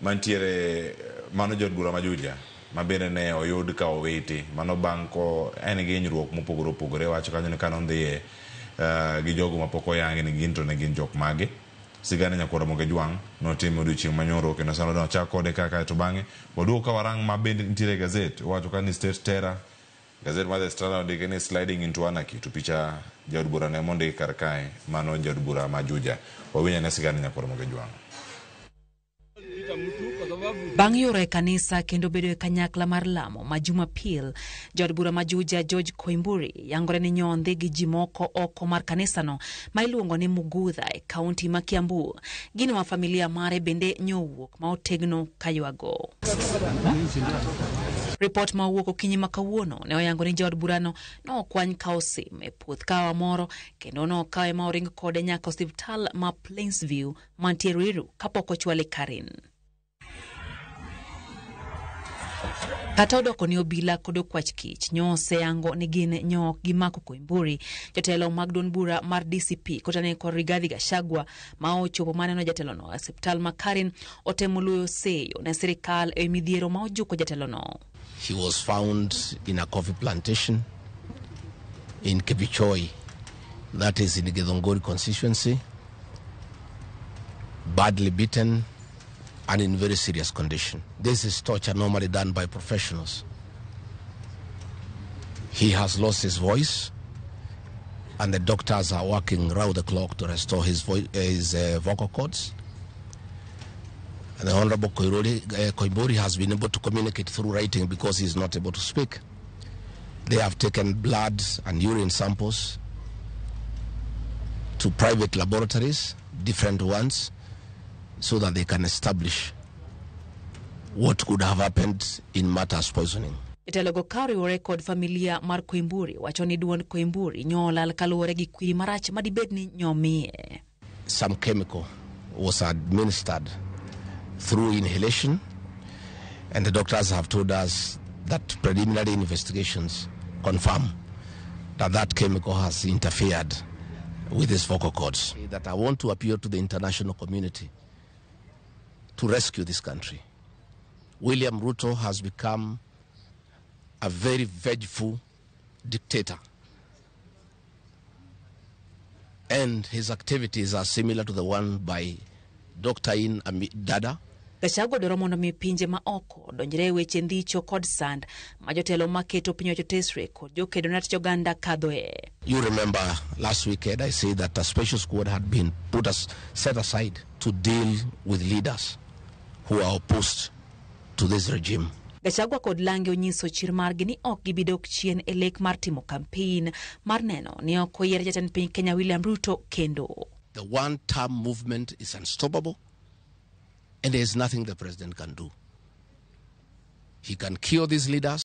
mantiere mano jaod bura ma Juja ma bende ne oyud ka owiti mano bang' ko en gi hinyruok mopogore opogore wacho kanyo ni kanondhiye gi jogo mapok oyangi ni gin to ne gin jok mage. Sigana nyakwar Ramogi Jwang' notime odiochieng' manyoro kendo sano ne ochak kode kaka to bang'e waduogo ka warang' ma bende nitiere e gazet owacho ka ni state terror gazet mar The Standard ondike ni sliding into anarchy to picha jaod bura ne mondiki kar kae mano jaod bura ma Juja. Wawinj ane sigana nyakwar Ramogi Jwang'. Bang' yoro e kanisa kendo bedo e kanyakla mar lamo ma Jumapil, jaod bura ma Juja George Koimburi yangore ni nyondhi gi ji moko oko mar kanisano ma iluongo ni Mugudha e kaunti ma Kiambu. Gino ma familia mare bende nyowuok ma otegno kaywago. Ripot ma owuok okinyi ma kawuono ne oyango ni jaod burano nokwany ka osim e puoth kawa moro kendo nokawe ma oring kode nyaka osiptal ma Plainsview mantie Ruiru kapok ochwale Karen. Kata odoko ni obila kod okwach kich nyo oseyango ni gin nyo ok gimako Koimburi, jotelo mag duond bura mar DCP kotane kod Rigathi Gachagua ma ochopo maneno jatelono e osiptal ma Karen otemo luyo seyo ne sirikal e midhiero ma ojuko jatelono. He was found in a coffee plantation in Kibichoi, that is in Githunguri constituency, badly beaten and in very serious condition. This is torture normally done by professionals. He has lost his voice, and the doctors are working round the clock to restore his vocal cords. And the Honorable Koimburi has been able to communicate through writing because he is not able to speak. They have taken blood and urine samples to private laboratories, different ones, so that they can establish what could have happened in matters poisoning. Jotelo go ka oriwore kod familia mar Koimburi wacho ni duond Koimburi nyolal kaluwore gi kwiri marach madibed ni nyomiye. Some chemical was administered through inhalation, and the doctors have told us that preliminary investigations confirm that that chemical has interfered with his vocal cords. That I want to appeal to the international community to rescue this country. William Ruto has become a very vengeful dictator, and his activities are similar to the one by Dr. In Dada. Gachagua dwaro mondo mi pinje ma oko odonjre e weche ndicho kod sand ma jotelo maketo piny owacho tesre kod jokedo ne ratich oganda kadhoe. You remember last weekend I said that a special squad had been set aside to deal with leaders who are opposed to this regime. Gachagua kod lange onyiso chir margi ni ok gibi dok chien e lek mar timo kampein mar neno ni ok oyier jatend piny Kenya William Ruto kendo. The one term movement is unstoppable, and there is nothing the president can do. He can cure these leaders.